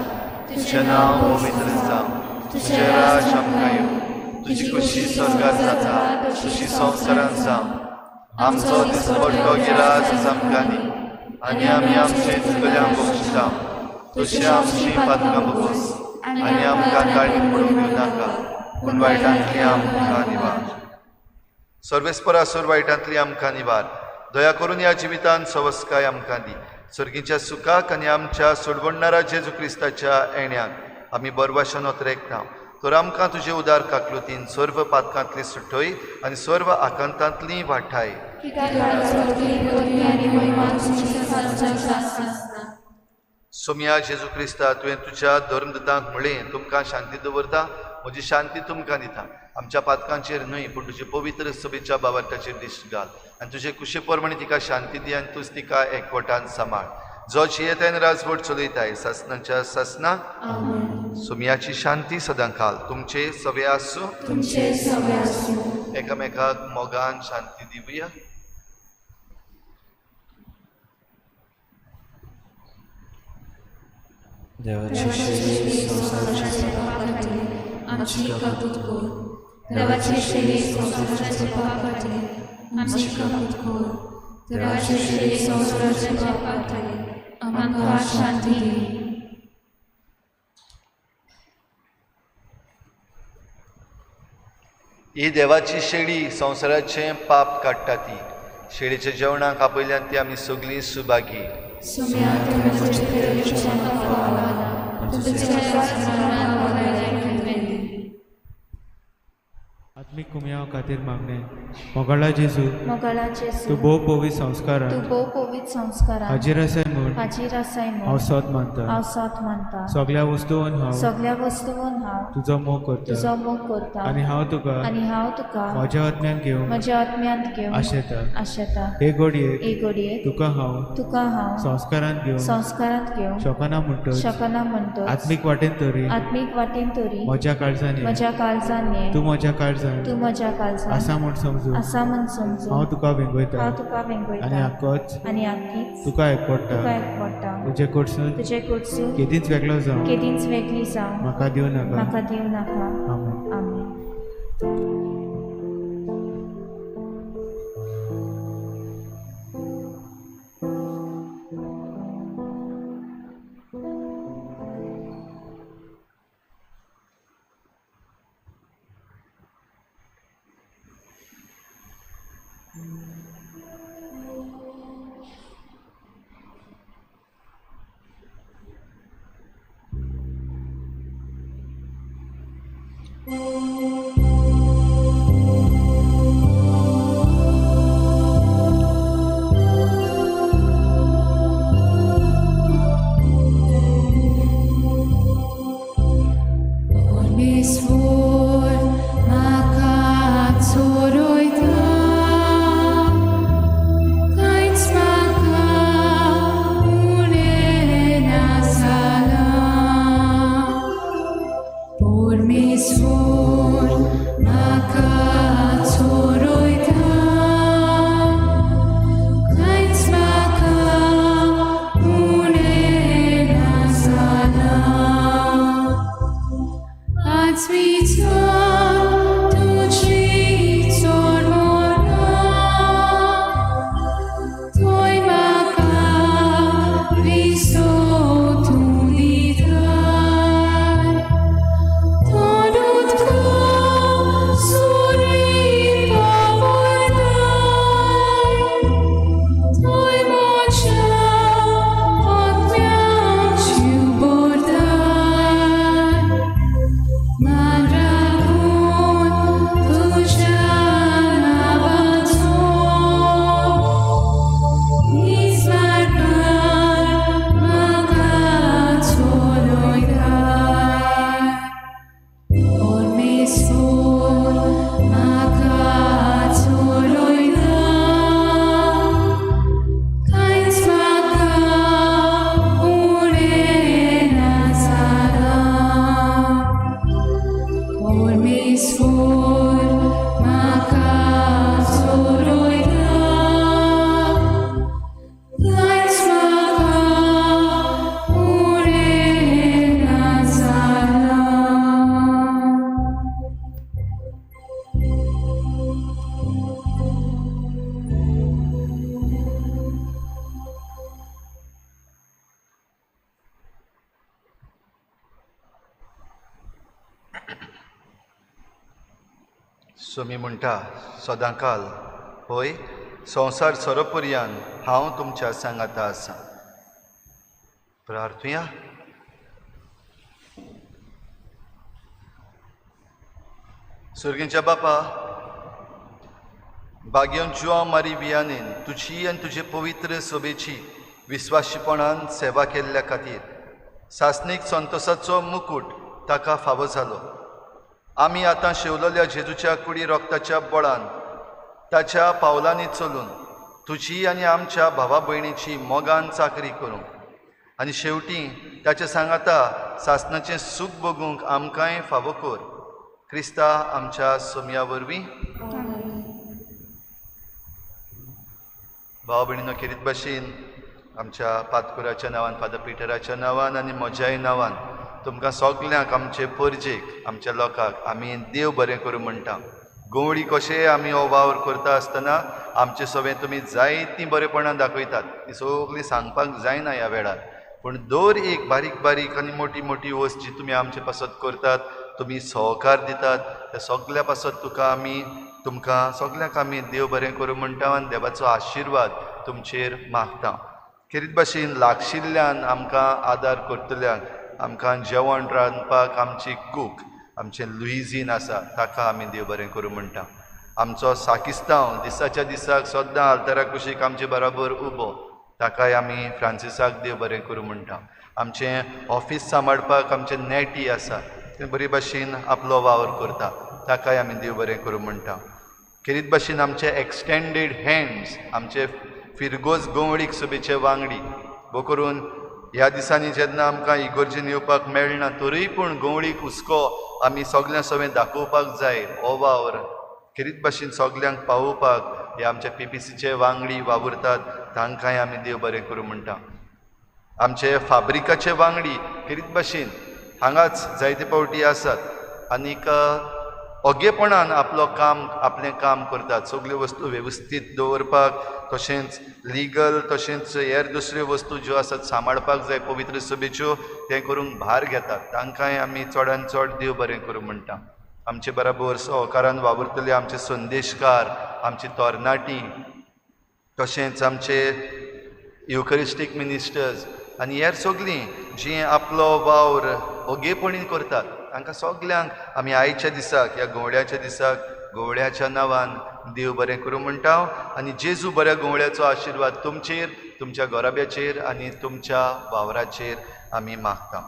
तुजें नांव पवित्र जावं, तुजें राज आमकां येवं, तुजी खुशी स्वर्गार जाता तशी संवसारांत जावं. आमचो दिसपट्टो गिरास आमकां दी आनी आमी आमचे चुकल्यांक बक्षिता तशी आमची पातकां बगोस आनी आमकां ताळणी पडूंक दिवं नाका, पूण वायटांतली आमकां निवार. सर्वेस्परा सोर वायटांतली आमकां निवार. दया करून ह्या जिवितांत सवस्काय आमकां दी. सर्गीच्या सुखाक आनी आमच्या सोडवणणारा जेजू क्रिस्ताच्या येण्याक आमी बरवाशन ओतरेकता. तर आमकां तुजे उदार काकलुतीन सर्व पातकांतली सुटय आनी सर्व आकांतांतली वाठाय. सोम्या जेजू क्रिस्ता, तुवें तुज्या धर्मदूतांक म्हळें, तुमकां शांती दवरता, म्हजी शांती तुमकां दिता. आमच्या पातकांचेर न्हय पूण तुजे पवित्र सभेच्या बाबार्थाचेर दिश्ट घाल आनी तुजे कुशे प्रमाणे तिका शांती दी आनी तूंच तिका एकवटान सांबाळ. जो जियेताय राजवट चलयताय सासनाच्या सासना. सोम्याची शांती सदां काल तुमचे सवे आसूं. एकामेकाक मोगान शांती दिवया. देवाची शेळी संवसाराचे पाप काडटली, आमची काकूत कर. देवाची शेळी संवसाराचे पाप काडटली, आमची काकूत कर. देवाची शेळी संवसाराचे पाप काडटली, आमकां शांती दी. ही देवाची शेळी संवसाराचें पाप काडटा. ती शेळीच्या जेवणाक आपयल्यान ती आमी सगळीं सुभागी. आत्मीक कुमयाव खातीर मागणें. मोगाळा जेजू, तूं भोव पवित्र संस्कारान हाजीर आसाय म्हूण हांव सत मानता. सगळ्या वस्तून हांव तुजो मोग करता आनी हांव तुका म्हज्या आत्म्यान घेवन आशेता. हे घडयेक तुका हांव संस्कारांत घेवन शकना म्हणटच आत्मीक वाटेन तरी म्हज्या काळजान ये, तूं म्हज्या काळजान आसा म्हूण समजून हांव तुका वेंगयता आनी आक्कोच तुका एकवटा. तुजे कडसून केदींच वेगळो जावं म्हाका दिवं नाका. आमेन. सोमी म्हणटा, सदांकाल होय संवसार सरोपर्यान हांव तुमच्या सांगाता आसा. प्रार्थुया. सर्गींच्या बापा, भाग्यवंत जुआंव मारी वियानेन तुजी आनी तुजे पवित्र सभेची विस्वाशीपणान सेवा केल्ल्या खातीर सासणीक संतोसाचो मुकूट ताका फावो जालो. आमी आतां शेवलेल्या जेजूच्या कुडी रोगताच्या बळान ताच्या पावलांनी चलून तुजी आनी आमच्या भावा भयणीची मोगान चाकरी करूंक आनी शेवटी ताच्या सांगाता सासणाचें सूख भोगूंक आमकांय फावो कर. क्रिस्ता आमच्या सोमया वरवीं. भाव भयणीनो, खेरीत भाशेन आमच्या पातकुराच्या नांवान, फादर पिटराच्या नांवान आनी म्हज्याय नांवान तुमकां सगल्यांक, आमचे परजेक, आमच्या लोकांक आमी देव बरें करूं म्हणटा. गवळी कशें आमी हो वावर करता आसतना आमचे सवें तुमी जायतीं बरेपणां दाखयतात, ती सगळीं सांगपाक जायना ह्या वेळार, पूण दर एक बारीक बारीक आनी मोटी मोटी वस्त जी तुमी आमचे पासत करतात, तुमी सहकार दितात, त्या सगल्या पासत तुका आमी तुमकां सगल्यांक आमी देव बरें करूं म्हणटा आनी देवाचो आशिर्वाद तुमचेर मागता. खेरीत भाशेन लागशिल्ल्यान आमकां आदार करतल्यांक, आमकां जेवण रांदपाक आमची कूक, आमचें लुइझीन आसा, ताका आमी देव बरें करूं म्हणटा. आमचो साकिस्तांव दिसाच्या दिसाक सद्दां आल्तारा कुशीक आमचे बराबर उबो, ताकाय आमी फ्रांसिसाक देव बरें करूं म्हणटा. आमचें ऑफीस सांबाळपाक आमचें नेटी आसा, तें बरे भाशेन आपलो वावर करता, ताकाय आमी देव बरें करूं म्हणटा. खेरीत भाशेन आमचे एक्सटेंडेड हँड्स, आमचे फिरगोज गवळीक सभेचे वांगडी, भो करून ह्या दिसांनी जेन्ना आमकां इगोर्जेन येवपाक मेळना तरूय पूण गवळीक हुस्को आमी सगल्यां सवें दाखोवपाक जाय. हो वावर खेरीत भाशेन सगल्यांक पावोवपाक हे आमच्या पीपीसीचे वांगडी वावुरतात, तांकांय आमी देव बरें करूं म्हणटा. आमचे फाब्रिकाचे वांगडी खेरीत भाशेन हांगाच जायते फावटी आसात आनीक ओगेपणान आपलो काम, आपलें काम करतात, सगल्यो वस्तू वेवस्थीत दवरपाक, तशेंच लिगल तशेंच हेर दुसऱ्यो वस्तू ज्यो आसात सांबाळपाक जाय पवित्र सभेच्यो, तें करूंक भार घेतात, तांकांय आमी चडान चड देव बरें करूं म्हणटा. आमचे बराबर सहकारान वावुरतले आमचे संदेशकार, आमची तरणाटी, तशेंच आमचे युकरिस्टीक मिनिस्टर्स आनी हेर सगळीं जीं आपलो वावर ओगेपणी करतात, तांकां सगल्यांक आमी आयच्या दिसाक, ह्या गवळ्याच्या दिसाक, गवळ्याच्या नांवान देव बरें करूं म्हणटा आनी जेजू बऱ्या गवळ्याचो आशिर्वाद तुमचेर, तुमच्या घराब्याचेर आनी तुमच्या वावराचेर आमी मागता.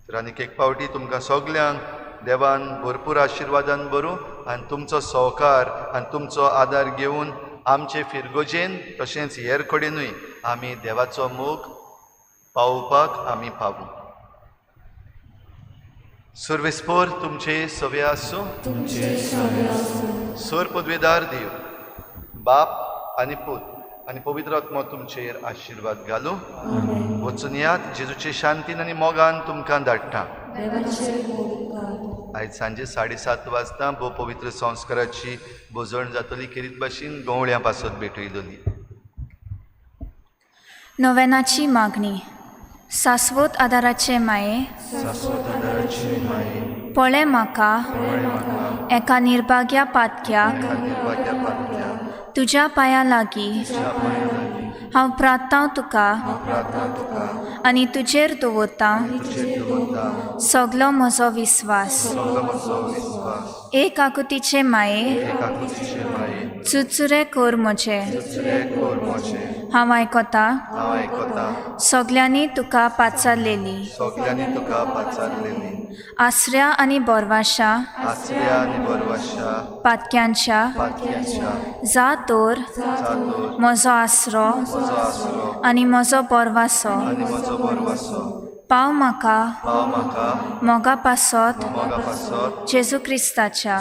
तर आनीक एक फावटी तुमकां सगल्यांक देवान भरपूर आशिर्वादान भरूं आनी तुमचो सहकार आनी तुमचो आदार घेवन आमचे फिरगोजेन तशेंच हेर कडेनूय आमी देवाचो मोग पावोवपाक आमी पावूं. सर्वेस्पोर तुमचे सवे आसूं. सर पदवेदार देव बाप आनी पूत आनी पवित्र आत्मो तुमचेर आशिर्वाद घालूं. वचून यात, जेजूचे शांतीन आनी मोगान तुमकां धाडटा. आयज सांजे 7:30 वाजता भोव पवित्र संस्काराची भोजण जातली. खेरीत भाशेन गवळ्यां पासत भेटयतली. नोवेनाची मागणी. सास्वत आदाराचे माये, पळय म्हाका एका निर्भाग्या पातक्याक तुज्या पांयां लागीं हांव प्रार्थना तुका आनी तुजेर दवरतां सगलो म्हजो विस्वास. एक आकुतीचे माये, चुरचुरे कर म्हजे, हांव आयकता सगल्यांनी तुका पाचारलेली आसऱ्या आनी बोरवाशा पातक्यांच्या जा तर म्हजो आसरो आनी म्हजो बोरवासो पाव म्हाका मोगा पासत जेजू क्रिस्ताच्या.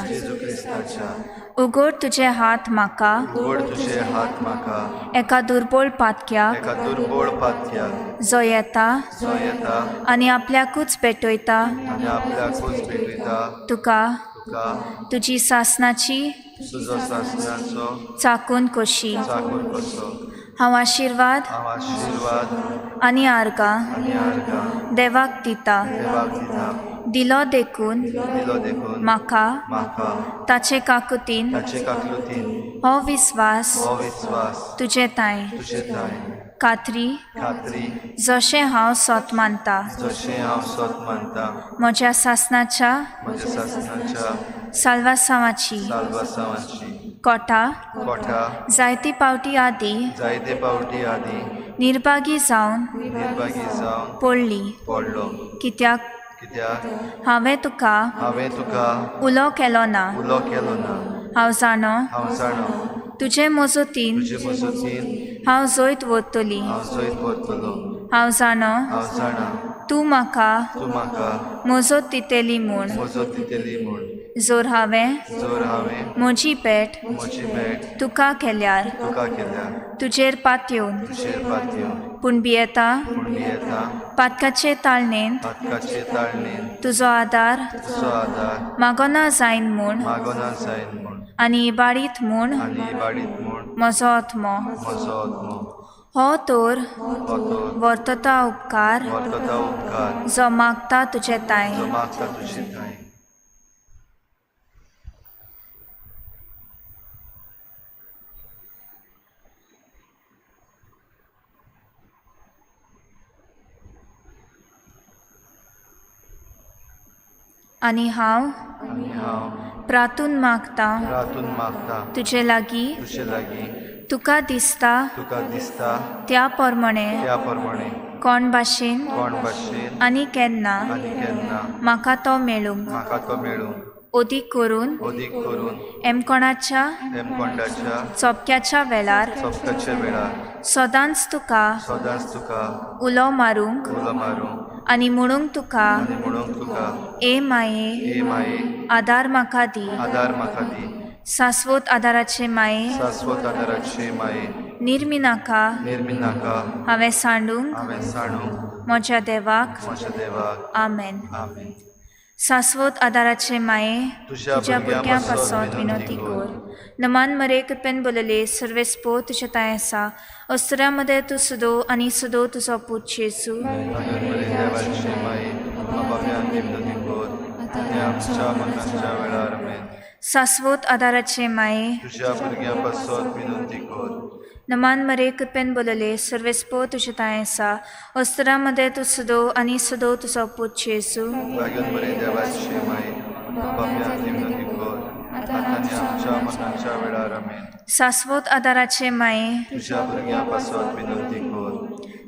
उगड तुजे हात म्हाका एका दुर्बळ पातक्याक जो येता आनी आपल्याकूच पेटयता तुका तुजी सासनाची चाकून कशी. हांव आशिर्वाद आनी आर्गां देवाक दिता. दिलो देखून म्हाका ताचे काकुतीन हो विस्वास तुजे ताय खात्री जशें हांव सोत मानता म्हज्या सासनाच्या साल्वासांवाची कोटा जायते पावटी आदी निर्भागी जावन पडली कित्याक हांवें तुका उलो केलो ना. हांव जाणो तुजे मजतीन हांव जैत व्हरतली. हांव जाणो तूं म्हाका मजत दितली म्हूण. जर हांवें म्हजी भेट तुका केल्यार तुजेर पातयेवन पूण भियेता पातकाचे ताळणेंत तुजो आदार मागना जायन म्हूण आनी इबाडीत म्हूण म्हजो आत्मो हो तर वर्तता उपकार जो मागता तुजे ताय. आनी हांव प्रातून मागता तुजे लागीं तुका दिसता त्या प्रमाणे कोण भाशेन आनी केन्ना म्हाका तो मेळूंक अदीक करून एमकोणाच्या चोपक्याच्या वेळार सदांच तुका उलो मारूंक आनी म्हणूंक तुका ए माये आदार म्हाका दी. शाश्वत आदाराचे माये निर्मिनाका हांवें सांडूंक म्हज्या देवाक. आमेन. शाश्वत आदाराचे माये तुज्या भुरग्यां पासत विनोती कर. नमान मरे कृपेन बोलले सर्वेस्पो तुजे तांय आसा. अस्तुऱ्यां मदें तूं सुदो आनी सुदो तुजो पूत जेजू. शाश्वत आदाराचे माये नमान मरे कृपेन बोलले सर्वेस्पो तुजे तांय आसा. अस्तुऱ्यां मदें तूं सुदो आनी सुदो तुजो पूत जेजू. शाश्वत आदाराचे माये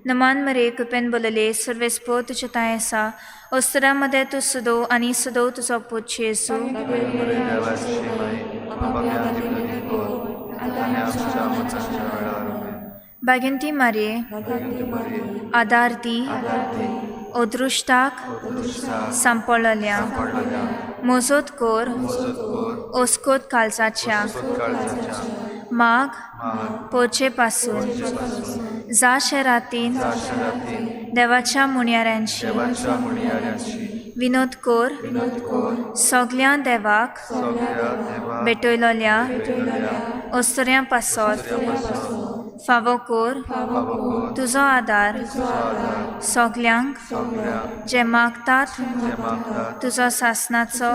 नमान मरे कृपेन बोलले सर्वेस्पो तुजे तांय आसा. अस्तुऱ्यां मदें तूं सुदो आनी सुदो तुजो पूत जेजू. भाग्यंती मारये आदार दी अदृश्टाक सांपळ्ळल्या मजत कर ओस्कोत काळजाच्या माग पोरचे पासून जा शहरातीन देवाच्या मुणयाऱ्यांची विनोद कर सगळ्या देवाक भेटयलोल्या अस्तुऱ्यां पासत फावो कर तुजो आदार सगल्यांक जे मागतात तुजो सासनाचो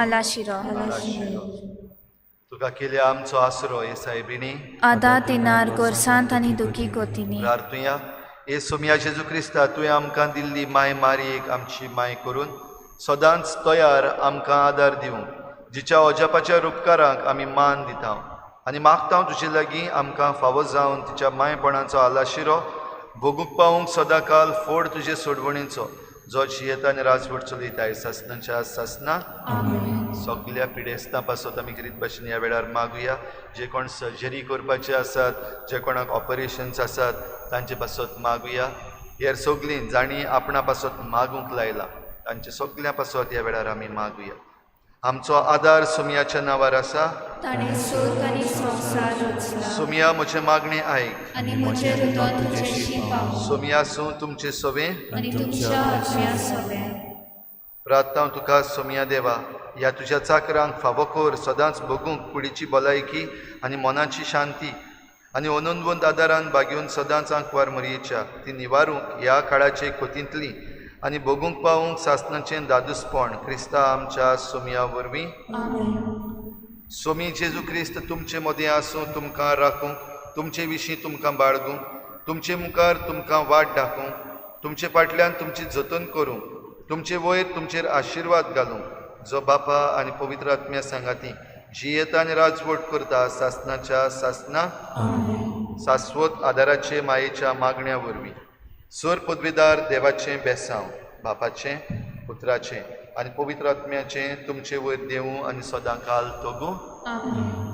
आलाशिरो. तुका केल्या आमचो आसरो हे सायबिणी आदा दिनार गोरसांत आनी दुखी गोतीनी. प्रार्थुया. हे सोमया जेजू क्रिस्ता तुवें आमकां दिल्ली माय मारयेक आमची माय करून सदांच तयार आमकां आदार दिवंक जिच्या अजापाच्या उपकारांक आमी मान दिता आनी मागता तुजे लागीं आमकां फावो जावन तिच्या मायपणाचो आलाशिरो भोगूंक पावूंक सदांकाल फोड तुजे सोडवणीचो जो जियेता आनी राजवट चलयता सासनाच्या सासना. सगल्या पिडेस्तां पासत आमी करीत भाशेन ह्या वेळार मागुया. जे कोण सर्जरी करपाचे आसात, जे कोणाक ऑपरेशन्स आसात तांचे पासत मागुया. हेर सगलीं जांणी आपणा पासत मागूंक लायला तांचे सगल्यां पासत ह्या वेळार आमी मागुया. आमचो आदार सोमयाच्या नांवार आसा. सोमया म्हजें मागणें आयक. सोमया आसूं तुमचें सवें. प्रार्थना तुका सोमया देवा ह्या तुज्या चाकरांक फावो कर सदांच भोगूंक कुडीची भलायकी आनी मनाची शांती आनी अनंतवंत आदारान बागेवन सदांच आंकवार मरयेच्या ती निवारूंक ह्या काळाचे खोतींतली आनी भोगूंक पावूंक सासणाचें दादूसपण क्रिस्ता आमच्या सोमया वरवीं. सोमी जेजू क्रिस्त तुमचे मदीं आसूं, तुमकां राखूंक, तुमचे विशीं तुमकां बाळगूंक, तुमचे मुखार तुमकां वाट दाखोवंक, तुमचे फाटल्यान तुमची जतन करूंक, तुमचे वयर तुमचेर आशिर्वाद घालूंक, जो बापा आनी पवित्र आत्म्या सांगाती जियेता आनी राजवट करता सासणाच्या सासना. सास्वत आदाराचे मायेच्या मागण्या वरवीं सर पदवेदार देवाचें बेसांव बापाचें, पुत्राचें आनी पवित्र आत्म्याचें तुमचे वयर देवूं आनी सदांकाल तगूं.